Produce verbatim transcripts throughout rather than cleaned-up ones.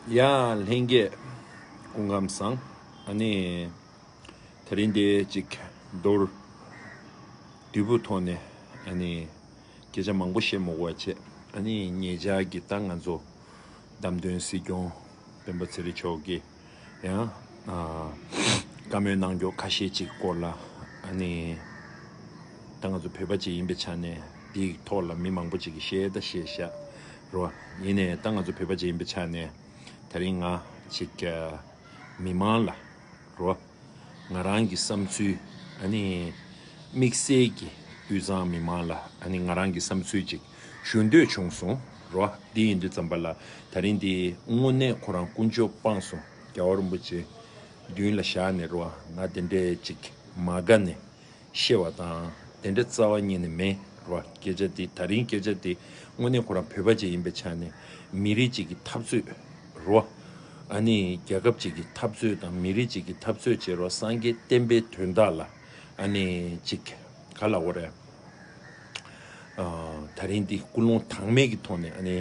ཡ་ལྷན་རྒྱས་སྐུ་ཁམས་བཟང་། ཨ་ནི་དེ་རིང་འདི་གཅིག་མདོར་བསྡུས་པོ་ཐོག་ནས་ཨ་ནི་སྐད་ཆ་མང་པོ་བཤད་མ་དགོས་པ་བྱས། ཨ་ནི་ཉེ་ཆར་གྱི་ད་ང་ཚོ་བདམས་ཐོན་སྲིད་སྐྱོང་སྤེན་པ་ཚེ་རིང་མཆོག་གིས་ཡང་ཨ་བཀའ་མོལ་གནང་རྒྱུ་ཁ་ཤས་ཅིག་སྐོར་ལ། ཨ་ནི་ད་ང་ཚོ་བོད་པ་ཅིག་ཡིན་པའི་ཆ་ནས་དེའི་ཐོག་ལ་མི་མང་པོ་ཅིག་གིས་བཤད་ད་བཤད་ཤག་རོ། ཡིན་ནའི་ད་ང་ཚོ་བོད་པ་ཅིག་ཡིན་པའི་ཆ་ནས་དེ་རིང་ང་ཅིག་མི་མང་ལ་རོ། ང་རང་གི་བསམ་ཚུལ། ཨ་ནི་དམིགས་བསལ་གྱི་དབུས་གཙང་མི་མང་ལ་ཨ་ནི་ང་རང་གི་བསམ་ཚུལ་ཅིག་ཞུ་འདོད་བྱུང་སོང་རོ། འདི་ཡིན་དུས་ཙམ་པ་ལ་ད་རིང་འདི་དངོས་གནས་ཁོ་རང་དཀོན་མཆོག་སྤངས་སོང་། རྒྱལ་བ་རིན་པོ་ཆེ་མདུན་ལ་བཞག་ནས་རོ། ང་དེ་འདྲས་ཅིག་མ་དགའ་ནས་བཤད་པ་དང་དེ་འདྲ་རྩ་བ་ཉིད་ནས་མེད་རོ། སྐད་ཆ་དེ་ད་རིང་སྐད་ཆ་དེ་དངོས་གནས་ཁོ་རང་བོད་པ་ཅིག་ཡིན་པའི་ཆ་ནས་མི་རིགས་ཅིག་གི་འཐབ་རྩོད་རོ། ཨ་ནི་རྒྱལ་ཁབ་ཅིག་གི་འཐབ་རྩོད་དང་མི་རིགས་ཅིག་གི་འཐབ་རྩོད་བྱེད་རོགས། སངས་རྒྱས་བསྟན་པའི་དོན་དག་ལ་ཨ་ནི་ཅིག་ག་ལ་འོ་རེད། ཨ་ད་རིང་འདི་ཀུན་སློང་དྭངས་མའི་གི་ཐོག་ནས་ཨ་ནི་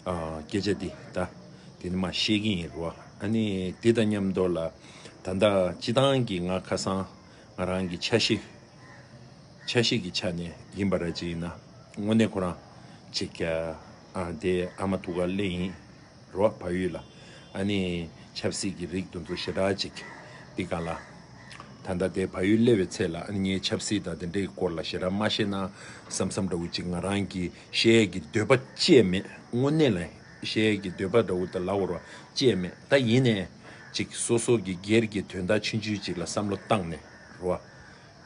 ཨ་སྐད་ཆ་འདི་ད་དེ་ནི་མ་བཤད་ཀྱི་ཡིན་རོ། ཨ་ནི་དེ་དང་མཉམ་དུ་ལ་ད་ལྟ་སྤྱི་བཏང་གི་ང་ཁ་སང་ང་རང་གི་འཆར་གཞི་འཆར་གཞི་གི་ཆ་ནས་ཡིན་པ་ར་ཅིག་ཡིན་ན་དངོས་གནས་ཁོ་རང་ཅིག་ཨ་དེ་ཨ་མ་ཐུག་ག་སླེབས་ཡིན། རོ། བལ་ཡུལ་ལ་ཨ་ནི་ཆབ་སྲིད་ཀྱི་རིགས་དེ་ཚོ་ཞེ་དྲག་ཅིག་འདི་ག་ལ་ད་ལྟ་དེ་བལ་ཡུལ་སླེབས་པའི་ཚེ་ལ་ཨ་ནི་ངས་ཆབ་སྲིད་དང་དེ་འདྲའི་སྐོར་ལ་ཞེ་དྲག་མ་ཤེས་ན་བསམ་བསམ་འདྲ་བོ་ཅིག་ང་རང་གི་ཤེས་ཡས་ཀྱི་འདོད་པ་ཅི་ཡང་མེད། དངོས་གནས་ལ་ཤེས་ཡས་ཀྱི་འདོད་པ་འདྲ་བོ་དང་ལབ་དགོས་རེད་བ། ཅི་ཡང་མེད། ད་ཡིན་ནའི་ཅིག་སོ་སོ་གི་སྒེར་གྱི་དོན་དག་ཆུང་ཆུང་ཅིག་ལ་བསམ་བློ་བཏང་ནས་རོ།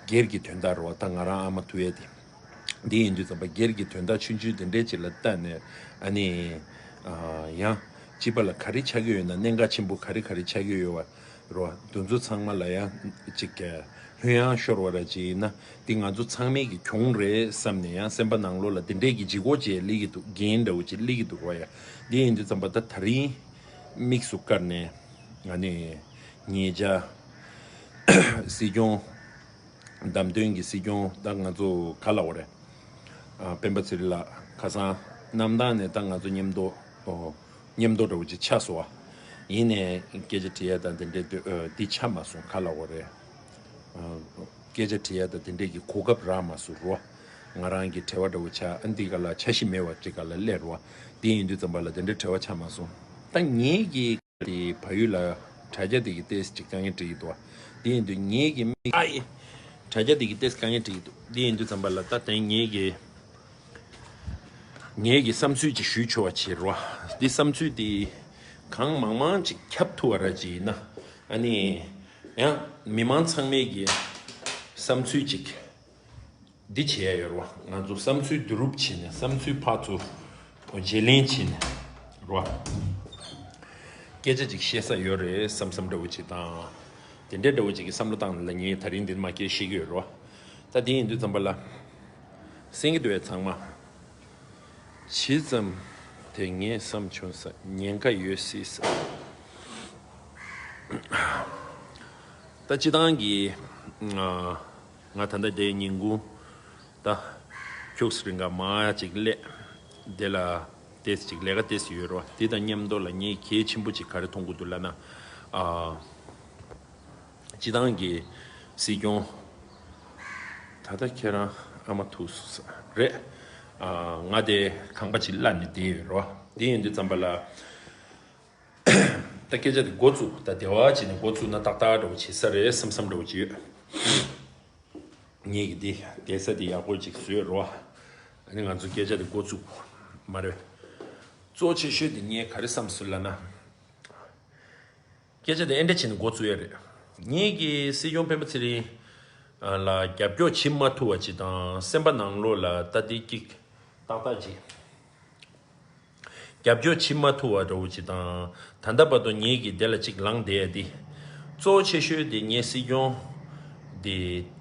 སྒེར་གྱི་དོན་དག་རོ། ད་ང་རང་ཨ་མ་ཐུག་ཡས་དེ། འདི་ཡིན་དུས་ཙམ་པ་སྒེར་གྱི་དོན་དག་ཆུང་ཆུང་དེ་འདྲའི་ཅིག་ལ་བལྟས་ནས་ཨ་ནི་ཨ་ཡང་སྤྱི་པ་ལ་ག་རེ་ཆགས་ཀྱི་ཡོད་ན། གནད་འགག་ཆེན་པོ་ག་རེ་ག་རེ་ཆགས་ཀྱི་ཡོད་བ་རོ། དེ་ཚོ་ཚང་མ་ལ་ཡང་ཅིག་ལྷོད་ཡངས་ཤོར་བ་ར་ཅིག་ཡིན་ན་འདི་ང་ཚོ་ཚང་མའི་གི་གྱོང་རེད་བསམ་ནས་ཡང་སེམས་པ་ནང་ལོགས་ལ་དེ་འདྲའི་གི་ལྗིད་ཁོག་ཅིག་སླེབས་ཀྱི་འདུག་འགན་འདྲ་བོ་ཅིག་སླེབས་ཀྱི་འདུག་རོ་ཡ། འདི་ཡིན་དུས་ཙམ་པ་ད་ད་རིང་དམིགས་སུ་བཀར་ནས་ང་ནི་ཉེ་ཆར་སྲིད་སྐྱོང་བདམས་ཐོན་གྱི་སྲིད་སྐྱོང་ད་ང་ཚོ་ག་ལ་འོ་རེད། ཨ་སྤེན་པ་ཚེ་རིང་ལགས་ཁ་སང་གནམ་ཐང་ནས་ད་ང་ཚོ་མཉམ་དུ་ཨོ་མཉམ་དུ་འདྲ་བོ་ཅིག་ཆགས་སོང་བ། ཡིན་ནའི་སྐད་ཆ་དྲི་ཡ་དང་དེ་འདྲའི་འདི་ཨ་འདི་ཆགས་མ་སོང་། ག་ལ་འོ་རེད། ཨ་སྐད་ཆ་དྲི་ཡ་དང་དེ་འདྲའི་གི་གོ་སྐབས་རག་མ་སོང་རོ། ང་རང་གི་བྲེལ་བ་འདྲ་བོ་ཆགས། ཨ་འདི་ག་ལ་འཆར་གཞི་མེད་བ་ཅིག་ག་ལ་སླེབས་རོ། འདི་ཡིན་དུས་ཙམ་པ་ལ་དེ་འདྲའི་བྲེལ་བ་ཆགས་མ་སོང་། ད་ངེད་ཀྱི་དེ་བལ་ཡུལ་ལ་དྲ་རྒྱ་དེ་གི་ཏོག་ཙམ་ཅིག་དཀའ་ངལ་འཕྲད་ཀྱི་འདུག་བ། དེ་ཡིན་དུས་ངེད་ཀྱི་མིག་ཨ་ཡེ། དྲ་རྒྱ་དེ་གི་ཏོག་ཙམ་དཀའ་ངལ་འཕྲད་ཀྱི་འདུག་དེ་ཡིན་དུས་ཙམ་པ་ལ་ད་དེ་ངེད་ཀྱི་ངེད་ཀྱི་བསམ་ཚུལ་ཅིག་ཞུས་ཆོག་པ་བྱེད་རོགས། འདི་བསམ་ཚུལ་དེ་གང་མང་མང་ཅིག་ཁྱབ་ཐུབ་པ་ར་ཅིག་ཡིན་ན། ཨ་ནི་ཡང་མི་མང་ཚང་མའི་གི་བསམ་ཚུལ་ཅིག་འདི་བྱེད་ཡ་ཡོད་རེད་བ། ང་ཚོ་བསམ་ཚུལ་བསྡུ་རུབ་བྱས་ནས་བསམ་ཚུལ་ཕར་ཚུར་བརྗེ་ལེན་བྱས་ནས་རེད་བ། སྐད་ཆ་ཅིག་བཤད་ས་ཡོད་རེད་བསམ་བསམ་འདྲ་བོ་ཅིག་དང་། དེ་འདྲའི་འདྲ་བོ་ཅིག་གི་བསམ་བློ་བཏང་ནས་ལ་ངས་ད་རིང་འདི་མ་སྐད་བཤད་ཀྱི་ཡོད་རེད་བ། ད་དེ་ཡིན་དུས་ཙམ་པ་ལ་གསན་གྱི་འདུག་བས་ཚང་མ། ཇི་ཙམ་དེ་ངས་བསམ་བྱུང་ས་ཉེན་ཁ་ཡོད་སྲིད་ས། ད་སྤྱི་བཏང་གི་ང་ང་ད་ལྟ་དེ་ཉིན་གུང་ད་ཁྱུག་སི་རིང་ག་མ་ཅིག་སླེབས། དེ་ལ་ཏེས་ཅིག་ལས་ཀ་ཏེས་ཡོད་རོ། དེ་དང་མཉམ་དུ་ལ་ངས་གལ་ཆེན་པོ་ཅིག་ག་རེ་མཐོང་གི་འདུག་ལབ་ན། ཨ་སྤྱི་བཏང་གི་སྲིད་སྐྱོང་ད་ལྟ་ཁྱེད་རང་ཨ་མ་ཐུག་སོང་ས་རེད། ཨ་ང་དེ་ཁང་པ་ཅིག་གླ་ནས་བསྡད་ཡོད་རོ། དེ་ཡིན་དུས་ཙམ་པ་ལ། ད་སྐད་ཆ་དེ་འགོ་བཙུགས། ད་དེ་བ་བྱས་ནས་འགོ་བཙུགས་ན་ཏག་ཏག་འདྲ་བོ་བྱེད་ས་རེད་བསམ་བསམ་འདྲ་བོ་ཅིག་ཡོད། ངེད་ཀྱི་འདི་བསྡད་ས་དེ་ཡག་པོ་ཅིག་བཟོས་རོ། ཨ་ནི་ང་ཚོ་སྐད་ཆ་དེ་འགོ་བཙུགས་མ་རེད། གཙོ་ཆེ་ཤོས་དེ་ངས་ག་རེ་བསམ་སོང་ལབ་ན། སྐད་ཆ་དེ་ཨེ་འདྲ་བྱས་ནས་འགོ་བཙུགས་ཡ་རེད། ངེད་ཀྱི་སྲིད་སྐྱོང་སྤེན་པ་ཚེ་རིང་ལ་རྒྱབ་སྐྱོར་བྱེད་མ་ཐུབ་པ་ཅིག་དང་། སེམས་པ་ནང་ལོགས་ལ་ད་དེ་ཀྱི་ཏག་ཏག་ཅིག་རྒྱབ་སྐྱོར་བྱེད་མ་ཐུབ་པ་འདྲ་བོ་ཅིག་དང་། ད་ལྟ་བར་དུ་ངེད་ཀྱིས་དེ་ལ་ཅིག་ལངས་བསྡད་ཡ་དེ། གཙོ་བོ་ཆེ་ཤོས་དེ་ངས་སྲིད་སྐྱོང་དེ་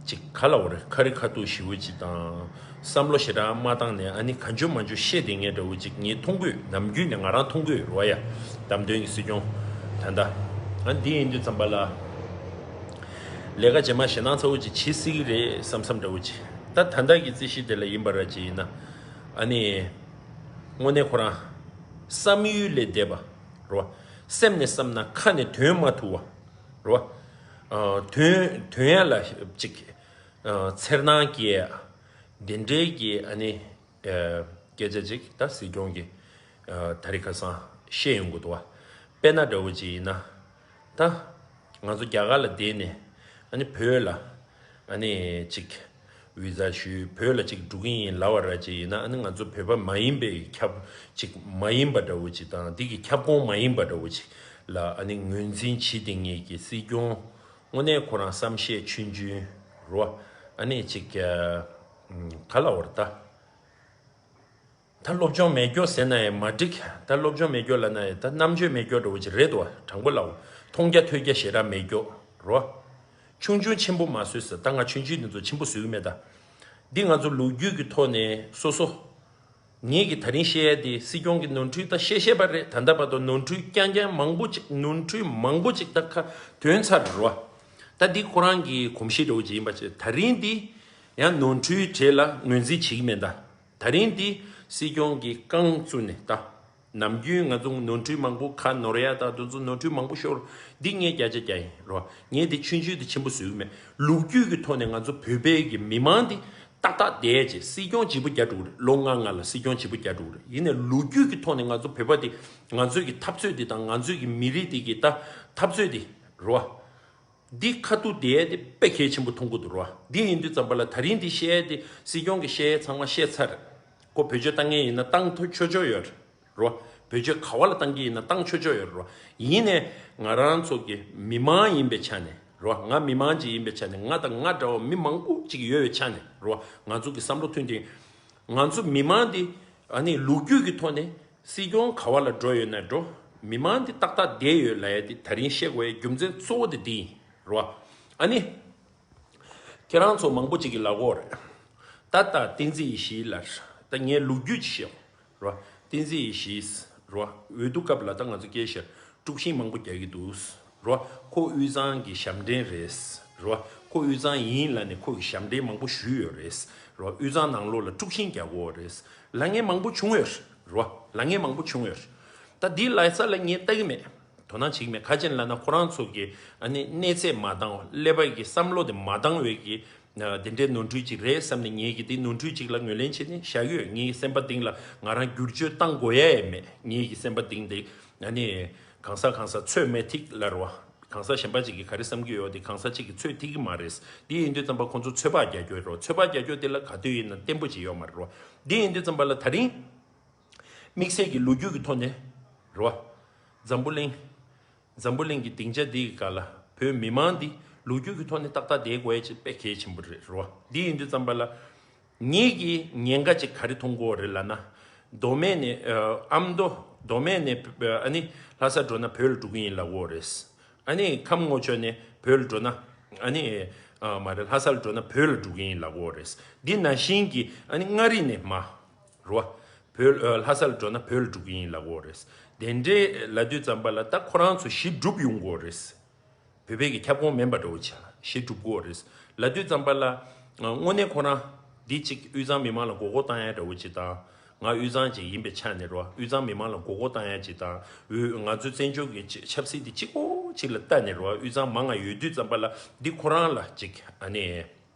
ཅིག་ག་ལ་འོ་རེད། ཁ་རི་ཁ་ཐུག་ཞེ་པོ་ཅིག་དང་། བསམ་བློ་ཞེ་དྲག་མ་བཏང་ནས། ཨ་ནི་གང་བྱུང་མང་བྱུང་བཤད་བསྡད་མཁན་འདྲ་བོ་ཅིག་ངས་མཐོང་གི་ཡོད། ནམ་རྒྱུན་ནས་ང་རང་མཐོང་གི་ཡོད་རེད་བ་ཡ། བདམས་ཐོན་གྱི་སྲིད་སྐྱོང་ད་ལྟ། ཨ་འདི་ཡིན་དུས་ཙམ་པ་ལ་ལས་ཀ་རྗེས་མ་ཞེ་སྡང་ཚ་བོ་ཅིག་བྱེད་སྲིད་ཀྱི་རེད་བསམ་བསམ་འདྲ་བོ་ཅིག་ད་ད་ལྟ་གི་རྩིས་གཞི་དེ་ལ་ཡིན་པ་ར་ཅིག་ཡིན་ན། ཨ་ནི་དངོས་གནས་ཁོ་རང་བསམ་ཡུལ་ལས་འདས་པ་རེད་བ། སེམས་ནས་བསམ་ན་ཁ་ནས་འདོན་མ་ཐུབ་པ་རོ། ཨ་འདོན་འདོན་ཡ་ལ་ཅིག་ཨ་འཚེར་སྣང་སྐྱེ་ཡ། དེ་འདྲའི་གི་ཨ་ནི་ཨ་སྐད་ཆ་ཅིག་ད་སྲིད་སྐྱོང་གིས་ཨ་ད་རེས་ཁ་སང་བཤད་ཡོང་གི་འདུག་བ། དཔེར་ན་འདྲ་བོ་ཅིག་ཡིན་ན། ད་ང་ཚོ་རྒྱ་གར་ལ་བསྡད་ནས་ཨ་ནི་བོད་ལ་ཨ་ནི་ཅིག་ཝི་ཟ་ཞུས། བོད་ལ་ཅིག་འགྲོ་གི་ཡིན་ལབ་པ་ར་ཅིག་ཡིན་ན། ཨ་ནི་ང་ཚོ་བོད་པ་མ་ཡིན་པའི་ཁྱབ་ཅིག་མ་ཡིན་པ་འདྲ་བོ་ཅིག་དང་། འདི་གི་ཁྱབ་ཁོངས་མ་ཡིན་པ་འདྲ་བོ་ཅིག་ལ་ཨ་ནི་ངོས་འཛིན་བྱེད་བསྡད་མཁན་གྱི་སྲིད་སྐྱོང་། དངོས་གནས་ཁོ་རང་བསམ་ཤེས་ཆུང་ཆུང་རོ། ཨ་ནི་ཅིག་ག་ལབ་དགོས་རེད་ད། ད་སློབ་སྦྱོང་མེད་སྐྱོ་ཟེར་ན་ཡང་མ་འགྲིག་ད་སློབ་སྦྱོང་མེད་སྐྱོ་ལབ་ན་ཡང་ད་རྣམ་དཔྱོད་མེད་སྐྱོ་འདྲ་བོ་ཅིག་རེད་དོ། དྲང་པོ་ལབ། མཐོང་རྒྱ་ཐོས་རྒྱ་ཞེ་དྲག་མེད་སྐྱོ་རོ། ཆུང་ཆུང་ཆེན་པོ་མ་བཟོས་ཟེར། ད་ང་ཆུང་ཆུང་དེ་ཚོ་ཆེན་པོ་བཟོས་ཀྱི་མེད་ད། འདི་ང་ཚོ་ལོ་རྒྱུས་ཀྱི་ཐོག་ནས་སོ་སོ། ངེད་ཀྱིས་ད་རིང་བཤད་ཡ་དེ་སྲིད་སྐྱོང་གི་ནོར་འཁྲུལ་ད་བཤད་བཤད་པ་རེད། ད་ལྟ་བར་དུ་ནོར་འཁྲུལ་རྐྱང་རྐྱང་མང་པོ་ཅིག་ནོར་འཁྲུལ་མང་པོ་ཅིག་ད་ཁ་ཐོན་ཚར་རོ། ད་འདི་ཁོ་རང་གི་གོམས་གཤིས་འདྲ་བོ་ཅིག་ཡིན་པ་ཅིག་ད་རིང་འདི་ཡང་ནོར་འཁྲུལ་གྲས་ལ་ངོས་འཛིན་བྱེད་ཀྱི་མེད་ད། ད་རིང་འདི་སྲིད་སྐྱོང་གིས་རྐང་བཙུགས་ནས་ད། ནམ་རྒྱུན་ང་ཚོ་ནོར་འཁྲུལ་མང་པོ་ཁ་ནོར་ཡ་དང་དེ་ཚོ་ནོར་འཁྲུལ་མང་པོ་ཤོར། འདི་ངས་བརྒྱ་ཆ་བརྒྱ་ཡིན་རོ། ངས་འདི་ཆུང་ཆུང་དེ་ཆེན་པོ་བཟོས་ཀྱི་མེད། ལོ་རྒྱུས་ཀྱི་ཐོག་ནས་ང་ཚོ་བོད་པའི་གི་མི་མང་འདི་ཏག་ཏག་བསྡད་ཅེས་སྲིད་སྐྱོང་བྱེད་པོ་རྒྱ་འགྲོ་གི་རེད། ལོ་ལྔ་ལྔ་ལ་སྲིད་སྐྱོང་བྱེད་པོ་རྒྱ་འགྲོ་གི་རེད། ཡིན་ནའི་ལོ་རྒྱུས་ཀྱི་ཐོག་ནས་ང་ཚོ་བོད་པ་འདི་ང་ཚོའི་གི་འཐབ་རྩོད་འདི་དང་ང་ཚོའི་གི་མི་རིགས་འདི་གི་ད་འཐབ་རྩོད་འདི་རོ། འདི་ཁ་ཐུག་བསྡད་ཡས་དེ་དཔེ་གལ་ཆེན་པོ་མཐོང་གི་འདུག་རོ། འདི་ཡིན་དུས་ཙམ་པ་ལ་ད་རིང་འདི་བཤད་ཡས་དེ་སྲིད་སྐྱོང་གིས་བཤད་ཡས་ཚང་མ་བཤད་ཚར། ཁོ་བེད་སྤྱོད་བཏང་མཁན་ཡིན་ན་བཏང་ཐུབ་ཆོག་ཆོག་ཡོད་རོ། བེད་སྤྱོད་ག་བ་ལ་བཏང་གི་ཡིན་ན་བཏང་ཆོག་ཆོག་ཡོད་རོ། ཡིན་ནའི་ང་རང་ཚོ་གི་མི་མང་ཡིན་པའི་ཆ་ནས་རོ། ང་མི་མང་ཅིག་ཡིན་པའི་ཆ་ནས་ང་དང་ང་འདྲ་བ་མི་མང་པོ་ཅིག་ཡོད་པའི་ཆ་ནས་རོ། ང་ཚོ་གི་བསམ་བློ་མཐུན་ཏེ། ང་ཚོ་མི་མང་འདི་ཨ་ནི་ལོ་རྒྱུས་ཀྱི་ཐོག་ནས་སྲིད་སྐྱོང་ག་བ་ལ་འགྲོ་ཡོད་ན་འགྲོ། མི་མང་འདི་ཏག་ཏག་བསྡད་ཡོད་ལབ་ཡ་འདི་ད་རིང་བཤད་དགོས་ཡ་རྒྱུ་མཚན་གཙོ་བོ་དེ་འདི་ཡིན་རོ། ཨ་ནི་ཁྱེད་རང་ཚོ་མང་པོ་ཅིག་གིས་ལབ་ཀྱི་ཡོད་རེད། ད་ལྟ་བསྟན་འཛིན་ཡེ་ཤེས་ལགས། ད་ངས་ལོ་རྒྱུས་ཅིག་བཤད་རོ། བསྟན་འཛིན་ཡེ་ཤེས་རོ། འོས་བསྡུ་སྐབས་ལ་ད་ང་ཚོ་སྐད་ཆ་དཀྲུག་ཤིང་མང་པོ་རྒྱག་གི་འདུག་རོ། ཁོ་དབུས་གཙང་གི་ཞབས་འདྲེན་རེད་རོ། ཁོ་དབུས་གཙང་ཡིན་ལབ་ནས་ཁོ་གི་ཞབས་འདྲེན་མང་པོ་ཞུས་ཡོད་རེད་རོ། དབུས་གཙང་ནང་ལོགས་ལ་དཀྲུག་ཤིང་རྒྱག་གི་ཡོད་རེད། ལབ་མཁན་མང་པོ་བྱུང་ཡོད་རོ། ལབ་མཁན་མང་པོ་བྱུང་ཡོད། ད་འདི་ལབ་ས་ལ་ངས་ལྟ་གི་མེད། དོ་སྣང་བྱེད་ཀྱི་མེད། ག་ཅི་ལབ་ན་ཁོ་རང་ཚོ་གི་ཨ་ནི་གནས་ཚད་མ་འདང་བ། ཀླད་པ་གི་བསམ་བློ་དེ་མ་འདང་བའི་གི་དེ་འདྲའི་ནོར་འཁྲུལ་ཅིག་རེད་བསམ་ནས་ངེད་ཀྱིས་དེ་ནོར་འཁྲུལ་ཅིག་ལ་ངོས་ལེན་བྱས་ནས་བཞག་ཡོད། ངེད་ཀྱི་སེམས་པ་གཏིང་ལ་ང་རང་བསྒྱུར་བཅོས་བཏང་དགོས་ཡ་ཡང་མེད། ངེད་ཀྱི་སེམས་པ་གཏིང་དེ་ཨ་ནི་གང་ཟག་གང་ཟག་ཚོད་མེད་ཐིག་ལ་རོ། གང་ཟག་གཞན་པ་ཅིག་གིས་ག་རེ་བསམ་གྱི་ཡོད་དེ་གང་ཟག་ཅིག་གིས་ཚོད་ཐིག་གི་མ་རེད། དེ་ཡིན་དུས་ཙམ་པ་ཁོང་ཚོ་ཚོད་དཔག་རྒྱག་རྒྱུ་རོ། ཚོད་དཔག་རྒྱག་རྒྱུ་དེ་ལ་ག་དུས་ཡིན་ན་བརྟན་པོ་ཅིག་ཡོད་མ་རེད་རོ། དེ་ཡིན་དུས་ཙམ་པ་ལ་ད་རིང་དམིགས་བསལ་གྱི་ལོ་རྒྱུས་ཀྱི་ཐོག་ནས་རོ། འཛམ་བུ་གླིང་། འཛམ་བུ་གླིང་གི་སྡིངས་ཆ་འདི་གི་སྒང་ལ་བོད་མི་མང་འདི་ལོ་རྒྱུས་ཀྱི་ཐོག་ནས་ཏག་ཏག་བསྡད་དགོས་ཡ་ཅིག་དཔེ་གལ་ཆེན་པོ་རེད་རོ། འདི་ཡིན་དུས་ཙམ་པ་ལ་ངེད་ཀྱིས་ཉེན་ཁ་ཅིག་ག་རེ་མཐོང་གི་ཡོད་རེད་ལབ་ན། མདོ་སྨད་ནས་ཨ་མདོ་མདོ་སྨད་ནས་ཨ་ནི་ལྷ་ས་འགྲོ་ན་བོད་ལ་འགྲོ་གི་ཡིན་ལབ་ཀྱི་ཡོད་རེད། ཨ་ནི་ཁམས་ལྔ་ཕྱོགས་ནས་བོད་ལ་འགྲོ་ན་ཨ་ནི་ཨ་མ་རེད། ལྷ་ས་ལ་འགྲོ་ན་བོད་ལ་འགྲོ་གི་ཡིན་ལབ་ཀྱི་ཡོད་རེད། འདི་ནང་བཞིན་གྱི་ཨ་ནི་མངའ་རིས་ནས་མར་རོ། བོད་ཨ་ལྷ་ས་ལ་འགྲོ་ན་བོད་ལ་འགྲོ་གི་ཡིན་ལབ་ཀྱི་ཡོད་རེད། དེ་འདྲའི་ལབ་དུས་ཙམ་པ་ལ་ད་ཁོ་རང་ཚོ་གཞི་གྲུབ་ཡོང་གི་ཡོད་རེད། བོད་པའི་གི་ཁྱབ་ཁོངས་མིན་པ་འདྲ་བོ་ཆགས་གཞི་གྲུབ་ཀྱི་ཡོད་རེད། ལབ་དུས་ཙམ་པ་ལ་ཨ་དངོས་གནས་ཁོ་རང་འདི་གཅིག་དབུས་གཙང་མི་མང་ལ་མགོ་སྐོར་བཏང་ཡ་འདྲ་བོ་ཅིག་དང་། ང་དབུས་གཙང་ཅིག་ཡིན་པའི་ཆ་ནས་རོ། དབུས་གཙང་མི་མང་ལ་མགོ་སྐོར་བཏང་ཡ་ཅིག་དང་། འོས་ང་ཚོའི་བཙན་བྱོལ་གྱི་ཆབ་སྲིད་འདི་གཅིག་པོ་གཅིག་ལ་ལྟ་ནས་རོ། དབུས་གཙང་མང་ང་ཡོད་དུས་ཙམ་པ་ལ་འདི་ཁོ་རང་ལ་ཅིག་ཨ་ནི།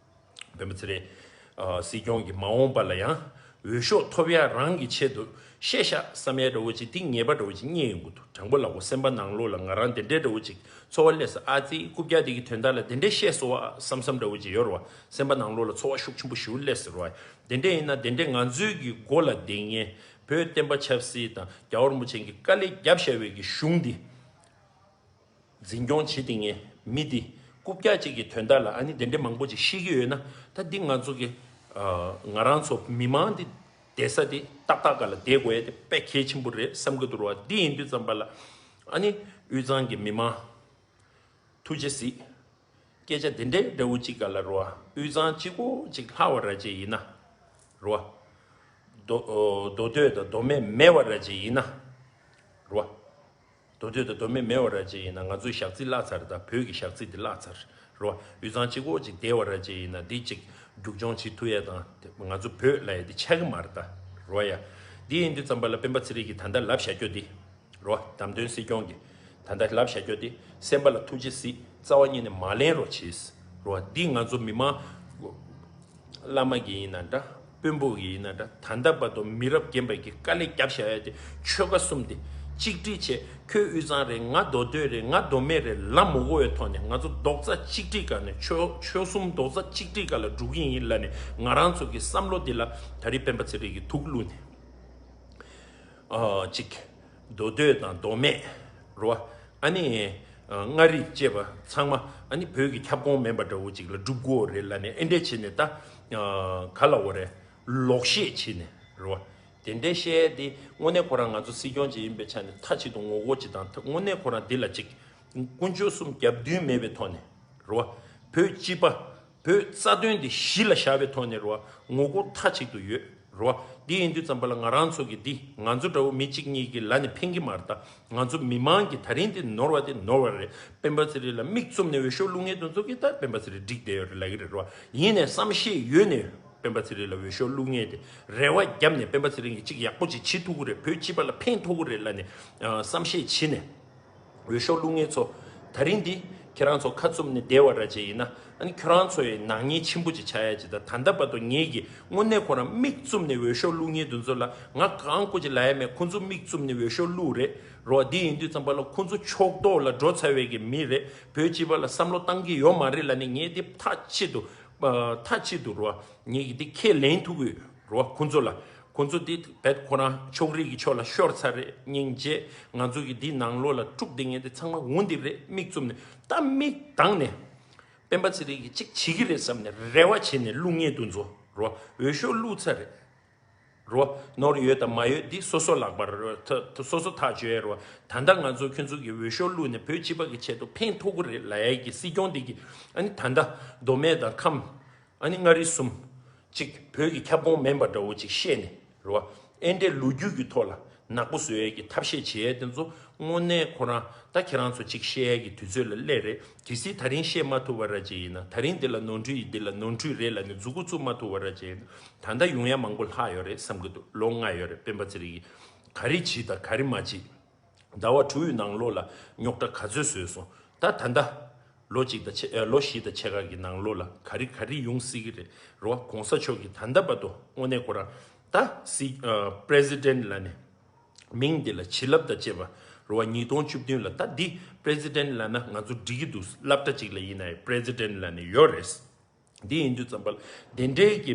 སྤེན་པ་ཚེ་རིང་ཨ་སྲིད་སྐྱོང་གིས་མ་འོངས་པ་ལ་ཡང་འོས་ཤོག་ཐོབ་ཡ་རང་གི་ཆེད་དུ་བཤད་ཤག་བསམ་ཡ་འདྲ་བོ་ཅིག་འདི་ངེས་པ་འདྲ་བོ་ཅིག་རྙེད་ཡོང་གི་འདུག་དྲང་པོ་ལབ་དགོས། སེམས་པ་ནང་ལོགས་ལ་ང་རང་དེ་འདྲའི་འདྲ་བོ་ཅིག་ཚོར་བ་སླེབས་སོང་། ཨ་ཙི་རྐུབ་བཀྱག་འདི་གི་དོན་དག་ལ་དེ་འདྲའི་བཤད་སོང་བ་བསམ་བསམ་འདྲ་བོ་ཅིག་ཡོད་རེད་བ། སེམས་པ་ནང་ལོགས་ལ་ཚོར་བ་ཤུགས་ཆེན་པོ་ཞེ་པོ་སླེབས་སོང་རེད་བ། དེ་འདྲ་ཡིན་ན་དེ་འདྲའི་ང་ཚོའི་གི་མགོ་ལ་བསྡད་མཁན་བོད་བསྟན་པ་ཆབ་སྲིད་དང་རྒྱལ་བ་རིན་པོ་ཆེ་གིས་དཀའ་ལས་བརྒྱབ་བཞག་པའི་གི་གཞུང་འདི་འཛིན་སྐྱོང་བྱེད་བསྡད་མཁན་མི་འདི་རྐུབ་བཀྱག་ཅིག་གི་དོན་དག་ལ་ཨ་ནི་དེ་འདྲའི་མང་པོ་ཅིག་ཤེས་ཀྱི་ཡོད་ན། ད་འདི་ང་ཚོ་གི་ཨ་ང་རང་ཚོ་མི་མང་འདི་བསྡད་ས་འདི་ཏག་ཏག་སྒང་ལ་བསྡད་དགོས་ཡ་དེ་དཔེ་གལ་ཆེན་པོ་རེད་བསམ་གྱི་འདུག་ར་བ། འདི་ཡིན་དུས་ཙམ་པ་ལ་ཨ་ནི་དབུས་གཙང་གི་མི་མང་ཐུགས་རྗེ་གཟིགས། སྐད་ཆ་དེ་འདྲའི་འདྲ་བོ་ཅིག་སྒང་ལ་ར་བ། དབུས་གཙང་གཅིག་པོ་ཅིག་ལྷག་པ་ར་ཅིག་ཡིན་ན་ར་བ། མདོ་མདོ་སྟོད་དང་མདོ་སྨད་མེད་པ་ར་ཅིག་ཡིན་ན་ར་བ། མདོ་སྟོད་དང་མདོ་སྨད་མེད་པ་ར་ཅིག་ཡིན་ན་ང་ཚོའི་ཞག་རྩི་བརླག་ཚར། ད་བོད་ཀྱི་ཞག་རྩི་དེ་བརླག་ཚར་ར་བ། དབུས་གཙང་གཅིག་པོ་ཅིག་བསྡད་པ་ར་ཅིག་ཡིན་ན་འདི་ཅིག་རྒྱུག་མཆོང་བྱེད་ཐུབ་ཡ་དང་ང་ཚོ་བོད་ལབ་ཡ་འདི་ཆགས་ཀྱི་མ་རེད་ད་ར་བ་ཡ། འདི་ཡིན་དུས་ཙམ་པ་ལ་སྤེན་པ་ཚེ་རིང་གིས་ད་ལྟ་ལབ་བཞག་རྒྱུ་འདི་ར་བ། བདམས་ཐོན་སྲིད་སྐྱོང་གི་ ད་ལྟ་ལབ་བཞག་རྒྱུ་དེ་སེམས་པ་ལ་ཐུགས་རྗེ་གཟིགས། རྩ་བ་ཉིད་ནས་མ་ལེན་རོགས་བྱེད། རོ་འདི་ང་ཚོ་མི་མང་བླ་མ་གི་ཡིན་ན་འདྲ། དཔོན་པོ་གི་ཡིན་ན་འདྲ། ད་ལྟ་བར་དུ་མི་རབས་རྒན་པ་གི་དཀའ་ལས་བརྒྱབ་བཞག་ཡ་དེ་ཆོལ་ཁ་གསུམ་དེ་གཅིག་སྒྲིལ་བྱས། ཁྱོད་དབུས་གཙང་རེད། ང་མདོ་སྟོད་རེད། ང་མདོ་སྨད་རེད་ལབ་མ་དགོས་པའི་ཐོག་ནས། ང་ཚོ་རྡོག་རྩ་གཅིག་སྒྲིལ་སྒང་ནས། ཆོལ་ཆོལ་གསུམ་རྡོག་རྩ་གཅིག་སྒྲིལ་སྒང་ལ་འགྲོ་གི་ཡིན་ལབ་ནས། ང་རང་ཚོ་གི་བསམ་བློ་འདི་ལ་ད་རེས་སྤེན་པ་ཚེ་རིང་གིས་ཐུགས་བླུགས་ནས། ཨ་གཅིག་མདོ་སྟོད་དང་མདོ་སྨད་རེད་བ། ཨ་ནི་ཨ་མངའ་རིས་བཅས་པ་ཚང་མ་ཨ་ནི་བོད་ཀྱི་ཁྱབ་ཁོངས་མིན་པ་འདྲ་བོ་ཅིག་ལ་སྒྲུབ་དགོས་རེད་ལབ་ནས། ཨེ་འདྲས་བྱས་ནས་ད་ཨ་ག་ལབ་དགོས་རེད། ལོག་བཤད་བྱས་ནས་རེད་བ། དེ་འདྲའི་བཤད་ཡས་དེ་དངོས་གནས་ཁོ་རང་ང་ཚོ་སྲིད་སྐྱོང་ཅིག་ཡིན་པའི་ཆ་ནས་མཐའ་གཅིག་ཏུ་ངོ་རྒོལ་ཅིག་དང་། དངོས་གནས་ཁོ་རང་འདི་ལ་ཅིག་དཀོན་མཆོག་གསུམ་རྒྱབ་མདུན་མེད་པའི་ཐོག་ནས་རེད་བ། བོད་སྤྱི་པ། བོད་རྩ་དོན་འདི་གཞི་ལ་བཞག་པའི་ཐོག་ནས་རེད་བ། ངོ་རྒོལ་མཐའ་གཅིག་ཏུ་ཡོད་རེད་བ། འདི་ཡིན་དུས་ཙམ་པ་ལ་ང་རང་ཚོ་གི་འདི་ང་ཚོ་འདྲ་བོ་མི་གཅིག་གཉིས་ཀྱིས་ལབ་ནས་ཕན་གྱི་མ་རེད། ད་ང་ཚོ་མི་མང་གིས་ད་རིང་འདི་ནོར་བ་དེ་ནོར་བ་རེད། སྤེན་པ་ཚེ་རིང་ལ་མིག་བཙུམ་ནས་འོས་ཤོག་བླུག་མཁན་དེ་ཚོ་གིས་ད་སྤེན་པ་ཚེ་རིང་འགྲིག་བསྡད་ཡོད་རེད་ལབ་ཀྱི་རེད་བ། ཡིན་ནའི་བསམ་ཤེས་ཡོད་ནས་སྤེན་པ་ཚེ་རིང་ལ་འོས་ཤོག་བླུག་མཁན་དེ། རེ་བ་བརྒྱབ་ནས་སྤེན་པ་ཚེ་རིང་གིས་གཅིག་ཡག་པོ་ཅིག་བྱེད་ཐུབ་ཀྱི་རེད། བོད་སྤྱི་པ་ལ་ཕན་ཐོགས་ཀྱི་རེད་ལབ་ནས་ཨ་བསམ་ཤེས་བྱས་ནས། འོས་ཤོག་བླུག་མཁན་ཚོ། ད་རིང་འདི་ཁྱེད་རང་ཚོ་ཁ་བཙུམ་ནས་བསྡད་པ་ར་ཅིག་ཡིན་ན། ཨ་ནི་ཁྱེད་རང་ཚོ་ཡི་ནག་ཉེས་ཆེན་པོ་ཅིག་ཆགས་ཡ་ཅིག་ད། ད་ལྟ་བར་དུ་ངེད་ཀྱིས་དངོས་གནས་ཁོ་རང་མིག་བཙུམ་ནས་འོས་ཤོག་བླུག་མཁན་དེ་ཚོ་ལ་ང་གང་དགོས་ཅིག་ལབ་ཡ་མེད། ཁོ་ཚོ་མིག་བཙུམ་ནས་འོས་ཤོག་བླུག་རེད་རོ། འདི་ཡིན་དུས་ཙམ་པ་ལ་ཁོ་ཚོ་ཕྱོགས་གཏོགས་ལ་འགྲོ་ཚར་བའི་གི་མི་རེད། བོད་སྤྱི་པ་ལ་བསམ་བློ་བཏང་གི་ཡོད་མ་རེད་ལབ་ནས། ངས་འདི་མཐའ་གཅིག་ཏུ་ཨ་མཐའ་གཅིག་ཏུ་རོ། ངེད་ཀྱིས་འདི་ཁས་ལེན་ཐུབ་ཀྱི་ཡོད་རོ། ཁོ་ཚོ་ལ། ཁོ་ཚོ་འདི་བེད་ཁོ་རང་ཕྱོགས་རིས་ཀྱི་ཕྱོགས་ལ་ཤོར་ཚར་རེད། སྙིང་རྗེ། ང་ཚོ་གི་འདི་ནང་ལོགས་ལ་དཀྲུག་བསྡད་མཁན་དེ་ཚང་མ་འོ་འདི་རེད། མིག་བཙུམ་ནས་ད་མིག་གདངས་ནས་སྤེན་པ་ཚེ་རིང་གིས་གཅིག་བྱེད་ཀྱི་རེད་བསམ་ནས་རེ་བ་བྱས་ནས་བླུག་མཁན་དེ་ཚོ་རོ། འོས་ཤོག་བླུག་ཚར་རེད་རོ། ནོར་ཡོད་དང་མ་ཡོད་འདི་སོ་སོ་ལག་པར་རོ། ད་ད་སོ་སོ་ཐག་གཅོད་ཡ་རོ། ད་ལྟ་ང་ཚོ་ཁྱོད་ཚོ་གི་འོས་ཤོག་བླུག་ནས་བོད་སྤྱི་པ་གི་ཆེད་དུ་ཕན་ཐོགས་ཀྱི་རེད་ལབ་ཡ་གི་སྲིད་སྐྱོང་འདི་གིས། ཨ་ནི་ད་ལྟ་མདོ་སྨད་དང་ཁམས། ཨ་ནི་མངའ་རིས་གསུམ་གཅིག་བོད་ཀྱི་ཁྱབ་ཁོངས་མིན་པ་འདྲ་བོ་ཅིག་བཤད་ནས་རེད་བ། ཨེ་འདྲའི་ལོ་རྒྱུས་ཀྱི་ཐོག་ལ་ནག་པོ་བཟོ་ཡས་ཀྱི་ཐབས་ཤེས་བྱེད་ཡས་དེ་ཚོ་དངོས་གནས་ཁོ་རང་ད་ཁྱེད་རང་ཚོ་ཅིག་བཤད་ཡས་ཀྱི་དུས་ཚོད་ལ་སླེབས་རེད། གལ་སྲིད་ད་རིང་བཤད་མ་ཐུབ་པ་ར་ཅིག་ཡིན་ན། ད་རིང་འདི་ལ་ནོར་འཁྲུལ་ཡིན། འདི་ལ་ནོར་འཁྲུལ་རེད་ལབ་ནས་མཛུབ་གུ་བཙུགས་མ་ཐུབ་པ་ར་ཅིག་ཡིན་ན། ད་ལྟ་ཡོང་ཡ་མང་པོ་ལྷག་ཡོད་རེད་བསམ་གྱི་འདུག་ལོ་ལྔ་ཡོད་རེད། སྤེན་པ་ཚེ་རིང་གིས་ག་རེ་བྱས་དང་ག་རེ་མ་བྱས། ཟླ་བ་དྲུག་ཡི་ནང་ལོགས་ལ་རྙོག་དྲ་ག་ཚོད་བཟོས་སོང་། ད་ད་ལྟ་ལོ་གཅིག་དང་ཕྱེད། ཨ་ལོ་བཞི་དང་ཕྱེད་ཀ་གི་ནང་ལོགས་ལ་ག་རེ་ག་རེ་ཡོང་སྲིད་ཀྱི་རེད་རེད་བ། གོང་ས་མཆོག་གིས་ད་ལྟ་བར་དུ་དངོས་གནས་ཁོ་རང་ད་སྲིད་ཨ་པི་རེ་སི་ཌེན་ཊི་ལབ་ནས་མིང་འདི་ལ་བྱིན་རླབས་དང་བཅས་པ་རེད་བ། ཉིས་སྟོང་བཅུ་བདུན་ལ་ད་འདི་པི་རེ་སི་ཌེན་ཊི་ལབ་ན་ང་ཚོ་འགྲིག་གི་འདུག་སློབ་གྲྭ་གཅིག་ལ་ཡིན་ན་ཡང་པི་རེ་སི་ཌེན་ཊི་ལབ་ནས་ཡོད་རེད། འདི་ཡིན་དུས་ཙམ་པ་ལ་དེ་འདྲའི་གི་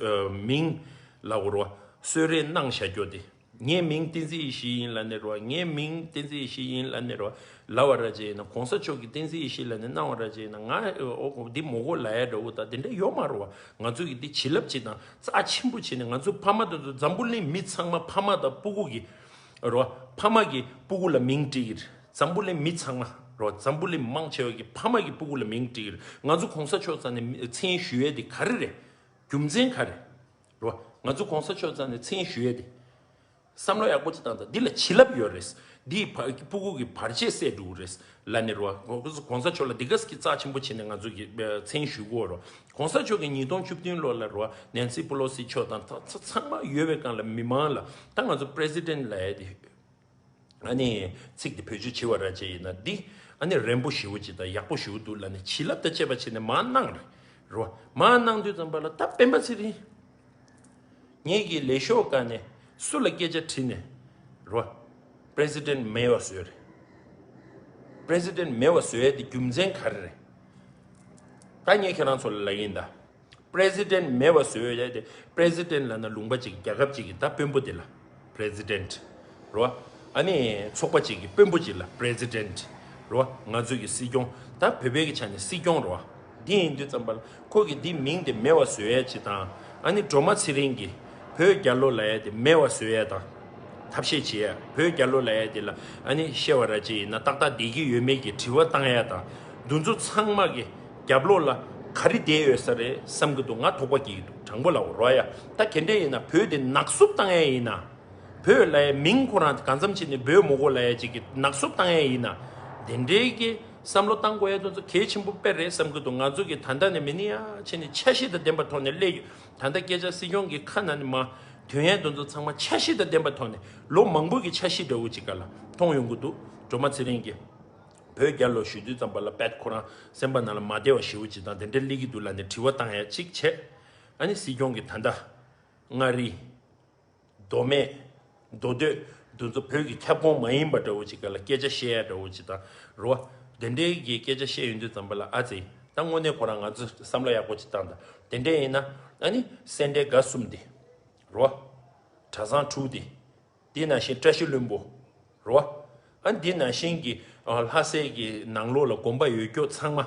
ཨ་མིང་ལ་འོ་རོ་གསོལ་རས་གནང་བཞག་རྒྱུ་དེ། ངའི་མིང་བསྟན་འཛིན་ཡེ་ཤེས་ཡིན་ལབ་ནས་རོ། ངའི་མིང་བསྟན་འཛིན་ཡེ་ཤེས་ཡིན་ལབ་ནས་རོ། ལབ་པ་ར་ཅིག་ཡིན་ན། གོང་ས་མཆོག་གིས་བསྟན་འཛིན་ཡེ་ཤེས་ལབ་ནས་གནང་བ་ར་ཅིག་ཡིན་ན། ང་འོ་འདི་མོ་གོ་ལབ་ཡ་འདྲ་བོ་དང་དེ་འདྲ་ཡོད་མ་རེད་བ། ང་ཚོ་གི་འདི་བྱིན་རླབས་ཅིག་དང་རྩ་ཆེན་པོ་བྱས་ནས། ང་ཚོ་ཕ་མ་དེ་ཚོ་འཛམ་བུ་གླིང་མི་ཚང་མ་ཕ་མ་དང་སྤུ་གུ་གི་རོ། ཕ་མ་གི་སྤུ་གུ་ལ་མིང་བྲིས་ཀྱི་རེད། འཛམ་བུ་གླིང་མི་ཚང་མ་རོ། འཛམ་བུ་གླིང་མང་ཆེ་བ་གི་ཕ་མ་གི་སྤུ་གུ་ལ་མིང་བྲིས་ཀྱི་རེད། ང་ཚོ་གོང་ས་མཆོག་རྩ་ནས་མཚན་ཞུ་ཡས་དེ་ག་རེ་རེད། རྒྱུ་མཚན་ག་རེ་རོ། ང་ཚོ་གོང་ས་མཆོག་རྩ་ནས་མཚན་ཞུ་ཡས་དེ། བསམ་བློ་ཡག་པོ་ཅིག་བཏང་དང་། འདི་ལ་བྱིན་རླབས་ཡོད་རེད། འདིས་ཕ་སྤུ་གུ་གི་བར་ཆད་སེལ་འགྲོ་གི་རེད་ལབ་ནས་རོ། གོང་ས་མཆོག་ལ་འདི་ག་ཟེ་གི་རྩ་ཆེན་པོ་བྱས་ནས་ང་ཚོ་གི་མཚན་ཞུ་དགོས་རོ། གོང་ས་མཆོག་གིས་ཉིས་སྟོང་བཅུ་བདུན་ལོ་ལ་རོ། ནན་སི་པེ་ལོ་སི་མཆོག་དང་ད་ཚ་ཚང་མ་ཡོད་པའི་སྒང་ལ་མི་མང་ལ་ད་ང་ཚོ་པི་རེ་སི་ཌེན་ཊི་ལབ་ཡ་དེ། ཨ་ནི་ཚིག་དེ་བེད་སྤྱོད་བྱེད་པ་ར་ཅིག་ཡིན་ན། འདི་ཨ་ནི་རན་པོ་ཞེ་པོ་ཅིག་དང་ཡག་པོ་ཞེ་པོ་འདུག་ལབ་ནས་བྱིན་རླབས་དང་བཅས་པ་བྱས་ནས་མར་གནང་རེད་རོ། མར་གནང་དུས་ཙམ་པ་ལ་ད་སྤེན་པ་ཚེ་རིང་ངེད་ཀྱི་ལས་ཤོག་སྒང་ནས་སུ་ལ་སྐད་ཆ་དྲིས་ནས་རོ། པི་རེ་སི་ཌེན་ཊི་མེད་པ་བཟོས་རེད། པི་རེ་སི་ཌེན་ཊི་མེད་པ་བཟོ་ཡས་དེ་རྒྱུ་མཚན་ག་རེ་རེད། ད་ངས་ཁྱེད་རང་ཚོ་ལ་ལབ་ཡིན་ད། པི་རེ་སི་ཌེན་ཊི་མེད་པ་བཟོ་ཡས་དེ། པི་རེ་སི་ཌེན་ཊི་ལབ་ན་ལུང་པ་གཅིག་གི། རྒྱལ་ཁབ་གཅིག་གི་ད་དཔོན་པོ་དེ་ལ་པི་རེ་སི་ཌེན་ཊི་རོ། ཨ་ནི་ཚོགས་པ་གཅིག་གི་དཔོན་པོ་གཅིག་ལ་པི་རེ་སི་ཌེན་ཊི་རོ། ང་ཚོ་གི་སྲིད་སྐྱོང་། ད་བོད་པའི་གི་ཆ་ནས་སྲིད་སྐྱོང་རོ། འདི་ཡིན་དུས་ཙམ་པ་ལ་ཁོ་གི་འདི་མིང་དེ་མེད་པ་བཟོ་ཡས་ཅིག་དང་། ཨ་ནི་སྒྲོལ་མ་ཚེ་རིང་གིས་བོད་རྒྱལ་ལོ་ལབ་ཡས་དེ་མེད་པ་བཟོ་ཡས་དང་ཐབས་ཤེས་བྱེད་ཡས། བོད་རྒྱལ་ལོ་ལབ་ཡས་དེ་ལ་ཨ་ནི་བཤད་པ་ར་ཅིག་ཡིན་ན་ཏག་ཏག་བསྡད་ཀྱི་ཡོད་མེད་ཀྱི་དྲི་བ་བཏང་ཡས་དང་། འདི་ཚོ་ཚང་མ་གི་རྒྱབ་ལོགས་ལ་ག་རེ་བསྡད་ཡོད་ས་རེད་བསམ་གྱི་འདུག་ང་དོགས་པ་སྐྱེ་གི་འདུག་དྲང་པོ་ལབ་རོ་ཡ། ད་ག་འདྲས་ཡིན་ན་བོད་དེ་ནག་བསུབ་བཏང་ཡས་ཡིན་ན། བོད་ལབ་ཡས་མིང་ཁོ་རང་གང་འཚམ་བྱས་ནས་འབོད་མི་དགོས་ལབ་ཡས་ཅིག་གི་ནག་བསུབ་བཏང་ཡས་ཡིན་ན། དེ་འདྲའི་གི་བསམ་བློ་བཏང་དགོས་ཡས་དེ་ཚོ་གལ་ཆེན་པོ་དཔེ་རེད་བསམ་གྱི་འདུག་ང་ཚོ་གི་ད་ལྟ་ནས་མི་ནི་ཡ་བྱས་ནས་འཆར་གཞི་དང་ལྡན་པའི་ཐོག་ནས་སླེབས་ཡོད། ད་ལྟ་སྐད་ཆ་སྲིད་སྐྱོང་གི་ཁ་ནང་ནས་མར་ཐོན་ཡས་དེ་ཚོ་ཚང་མ་འཆར་གཞི་དང་ལྡན་པའི་ཐོག་ནས་ལོ་མང་པོ་གི་འཆར་གཞི་འདྲ་བོ་ཅིག་ག་ལ་མཐོང་ཡོང་གི་འདུག་སྒྲོལ་མ་ཚེ་རིང་གིས་བོད་རྒྱལ་ལོ་ཞུ་དུས་ཙམ་པ་ལ་དཔེ་ཁོ་རང་སེམས་པ་ནང་ལ་མ་བདེ་བ་ཞེ་པོ་ཅིག་དང་དེ་འདྲ་སླེབས་ཀྱི་འདུག་ལབ་ནས་དྲི་བ་བཏང་ཡ་གཅིག་བྱས། ཨ་ནི་སྲིད་སྐྱོང་གིས་ད་ལྟ་མངའ་རིས། མདོ་སྨད། མདོ་སྟོད། འདི་ཚོ་བོད་ཀྱི་ཁྱབ་ཁོངས་མ་ཡིན་པ་འདྲ་བོ་ཅིག་ག་ལ་སྐད་ཆ་བཤད་ཡ་འདྲ་བོ་ཅིག་དང་། རེད་བ། དེ་འདྲའི་གི་སྐད་ཆ་བཤད་ཡོང་དུས་ཙམ་པ་ལ་ཨ་ཙི། ད་དངོས་གནས་ཁོ་རང་ང་ཚོས་བསམ་བློ་ཡག་པོ་ཅིག་བཏང་དང་། དེ་འདྲ་ཡིན་ན། ཨ་ནི་སེ་འབྲས་དགའ་གསུམ་དེ། རེད་བ། གྲྭ་ཚང་དྲུག་དེ། དེ་ནང་བཞིན་བཀྲ་ཤིས་ལྷུན་པོ། རེད་བ། ཨ་ནི་དེ་ནང་བཞིན་གྱི་ཨ་ལྷ་སའི་གི་ནང་ལོགས་ལ་དགོན་པ་ཡོད་རྒྱུ་ཚང་མ།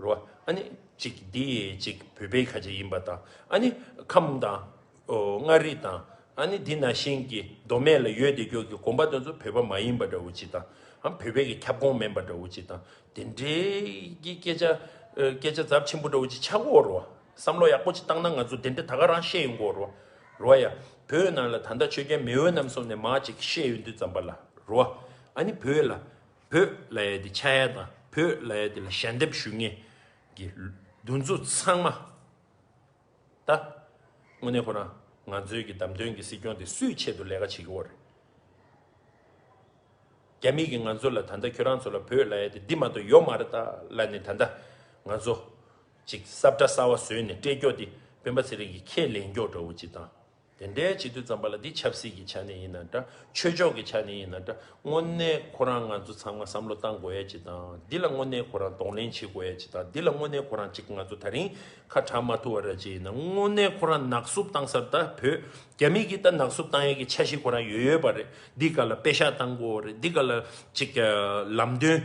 རེད་བ། ཨ་ནི་གཅིག་འདི་གཅིག་བོད་པའི་ཁ་ཆེ་ཡིན་པ་དང་། ཨ་ནི་ཁམས་དང་། ཨོ། མངའ་རིས་དང་། ཨ་ནི་འདི་ནང་བཞིན་གྱི་མདོ་སྨད་ལ་ཡོད་བསྡད་རྒྱུ་གི་དགོན་པ་དེ་ཚོ་བོད་པ་མ་ཡིན་པ་འདྲ་བོ་ཅིག་དང་། ཨ། བོད་པའི་གི་ཁྱབ་ཁོངས་མིན་པ་འདྲ་བོ་ཅིག་དང་། དེ་འདྲའི་གི་སྐད་ཆ། ཨ། སྐད་ཆ་ཚབས་ཆེན་པོ་འདྲ་བོ་ཅིག་ཆགས་ཀྱི་ཡོད་རེད་བ། བསམ་བློ་ཡག་པོ་ཅིག་བཏང་ན་ང་ཚོ་དེ་འདྲ་ད་ག་རང་བཤད་ཡོང་གི་ཡོད་རེད་བ། རེད་བ་ཡ། བོད་ནང་ལ་ད་ལྟ་ཆོས་རྒྱལ་མེས་དབོན་རྣམ་གསུམ་ནས་མར་ཅིག་བཤད་ཡོང་དུས་ཙམ་པ་ལ། རེད་བ། ཨ་ནི་བོད་ལ། བོད་ལབ་ཡ་དེ་ཆགས་ཡ་དང་བོད་ལབ་ཡ་དེ་ལ་ཞལ་འདེབས་ཞུ་མཁན་གྱི་འདི་ཚོ་ཚང་མ། ད་དངོས་གནས་ཁོ་རང་ང་ཚོའི་གི་བདམས་ཐོན་གྱི་སྲིད་སྐྱོང་དེ་སུའི་ཆེད་དུ་ལས་ཀ་བྱེད་ཀྱི་ཡོད་རེད། རྒྱ་མི་གིས་ང་ཚོ་ལ་ད་ལྟ་ཁྱོད་རང་ཚོ་ལ་བོད་ལབ་ཡ་དེ་འདི་མ་གཏོགས་ཡོད་མ་རེད་ད་ལབ་ནས་ད་ལྟ་ང་ཚོ་ཅིག་སབ་ཁྲ་གསར་བ་བཟོས་ནས་སྤྲད་རྒྱུ་དེ་སྤེན་པ་ཚེ་རིང་གིས་ཁས་ལེན་རྒྱུ་འདྲ་བོ་ཅིག་དང་། དེ་འདྲའི་བྱེད་དུས་ཙམ་པ་ལ་འདི་ཆབ་སྲིད་ཀྱི་ཆ་ནས་ཡིན་ན་འདྲ། ཆོས་ཕྱོགས་ཀྱི་ཆ་ནས་ཡིན་ན་འདྲ། དངོས་གནས་ཁོ་རང་ང་ཚོ་ཚང་མ་བསམ་བློ་བཏང་དགོས་ཡ་ཅིག་དང་། འདི་ལ་དངོས་གནས་ཁོ་རང་གདོང་ལེན་བྱེད་དགོས་ཡ་ཅིག་དང་། འདི་ལ་དངོས་གནས་ཁོ་རང་ཅིག་ང་ཚོ་ད་རིང་ཁ་གྲག་མ་ཐུབ་པ་ར་ཅིག་ཡིན་ན། དངོས་གནས་ཁོ་རང་ནག་བསུབ་བཏང་སར་ད་བོད་རྒྱ་མི་གིས་ད་ནག་བསུབ་བཏང་ཡ་གི་འཆར་གཞི་ཁོ་རང་ཡོད་ཡོད་པ་རེད། འདི་ག་ལ་པེ་ཤག་བཏང་དགོས་རེད། འདི་ག་ལ་ཅིག་ལམ་སྟོན།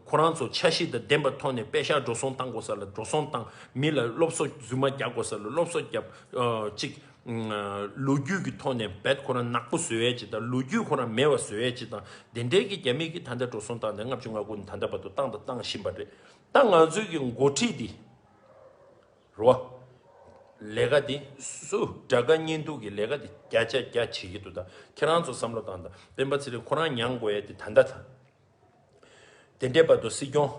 ཁོ་རང་ཚོ་འཆར་གཞི་དང་ལྡན་པ་ཐོག་ནས་པེ་ཤག་འགྲོ་སོང་བཏང་དགོས་ས་ལ་འགྲོ་སོང་བཏང་། མི་ལ་སློབ་གསོ་རྫུན་མ་རྒྱག་དགོས་ས་ལ་སློབ་གསོ་རྒྱབ། ཨ། ཅིག་ཨ། ལོ་རྒྱུས་ཀྱི་ཐོག་ནས་བེད་ཁོ་རང་ནག་པོ་བཟོ་ཡས་ཅིག་དང་། ལོ་རྒྱུས་ཁོ་རང་མེད་པ་བཟོ་ཡས་ཅིག་དང་། དེ་འདྲའི་གི་རྒྱ་མི་གིས་ད་ལྟ་འགྲོ་སོང་བཏང་ནས་ལྔ་བཅུ་ང་དགུ་ནས་ད་ལྟ་བར་དུ་བཏང་དང་བཏང་བཞིན་པ་རེད། ད་ང་ཚོའི་གི་འགོ་ཁྲིད་འདི་རོ། ལས་ཀ་འདི་སུ་དགྲ་དགའ་གཉེན་སྡུག་གི་ལས་ཀ་འདི་བརྒྱ་ཆ་བརྒྱ་བྱེད་ཀྱི་འདུག་ད་ཁྱེད་རང་ཚོ་བསམ་བློ་བཏང་དང་། སྤེན་པ་ཚེ་རིང་ཁོ་རང་མྱངས་དགོས་ཡས་འདི་ད་ལྟ་དང་། དེ་འདྲའི་བར་དུ་སྲིད་སྐྱོང་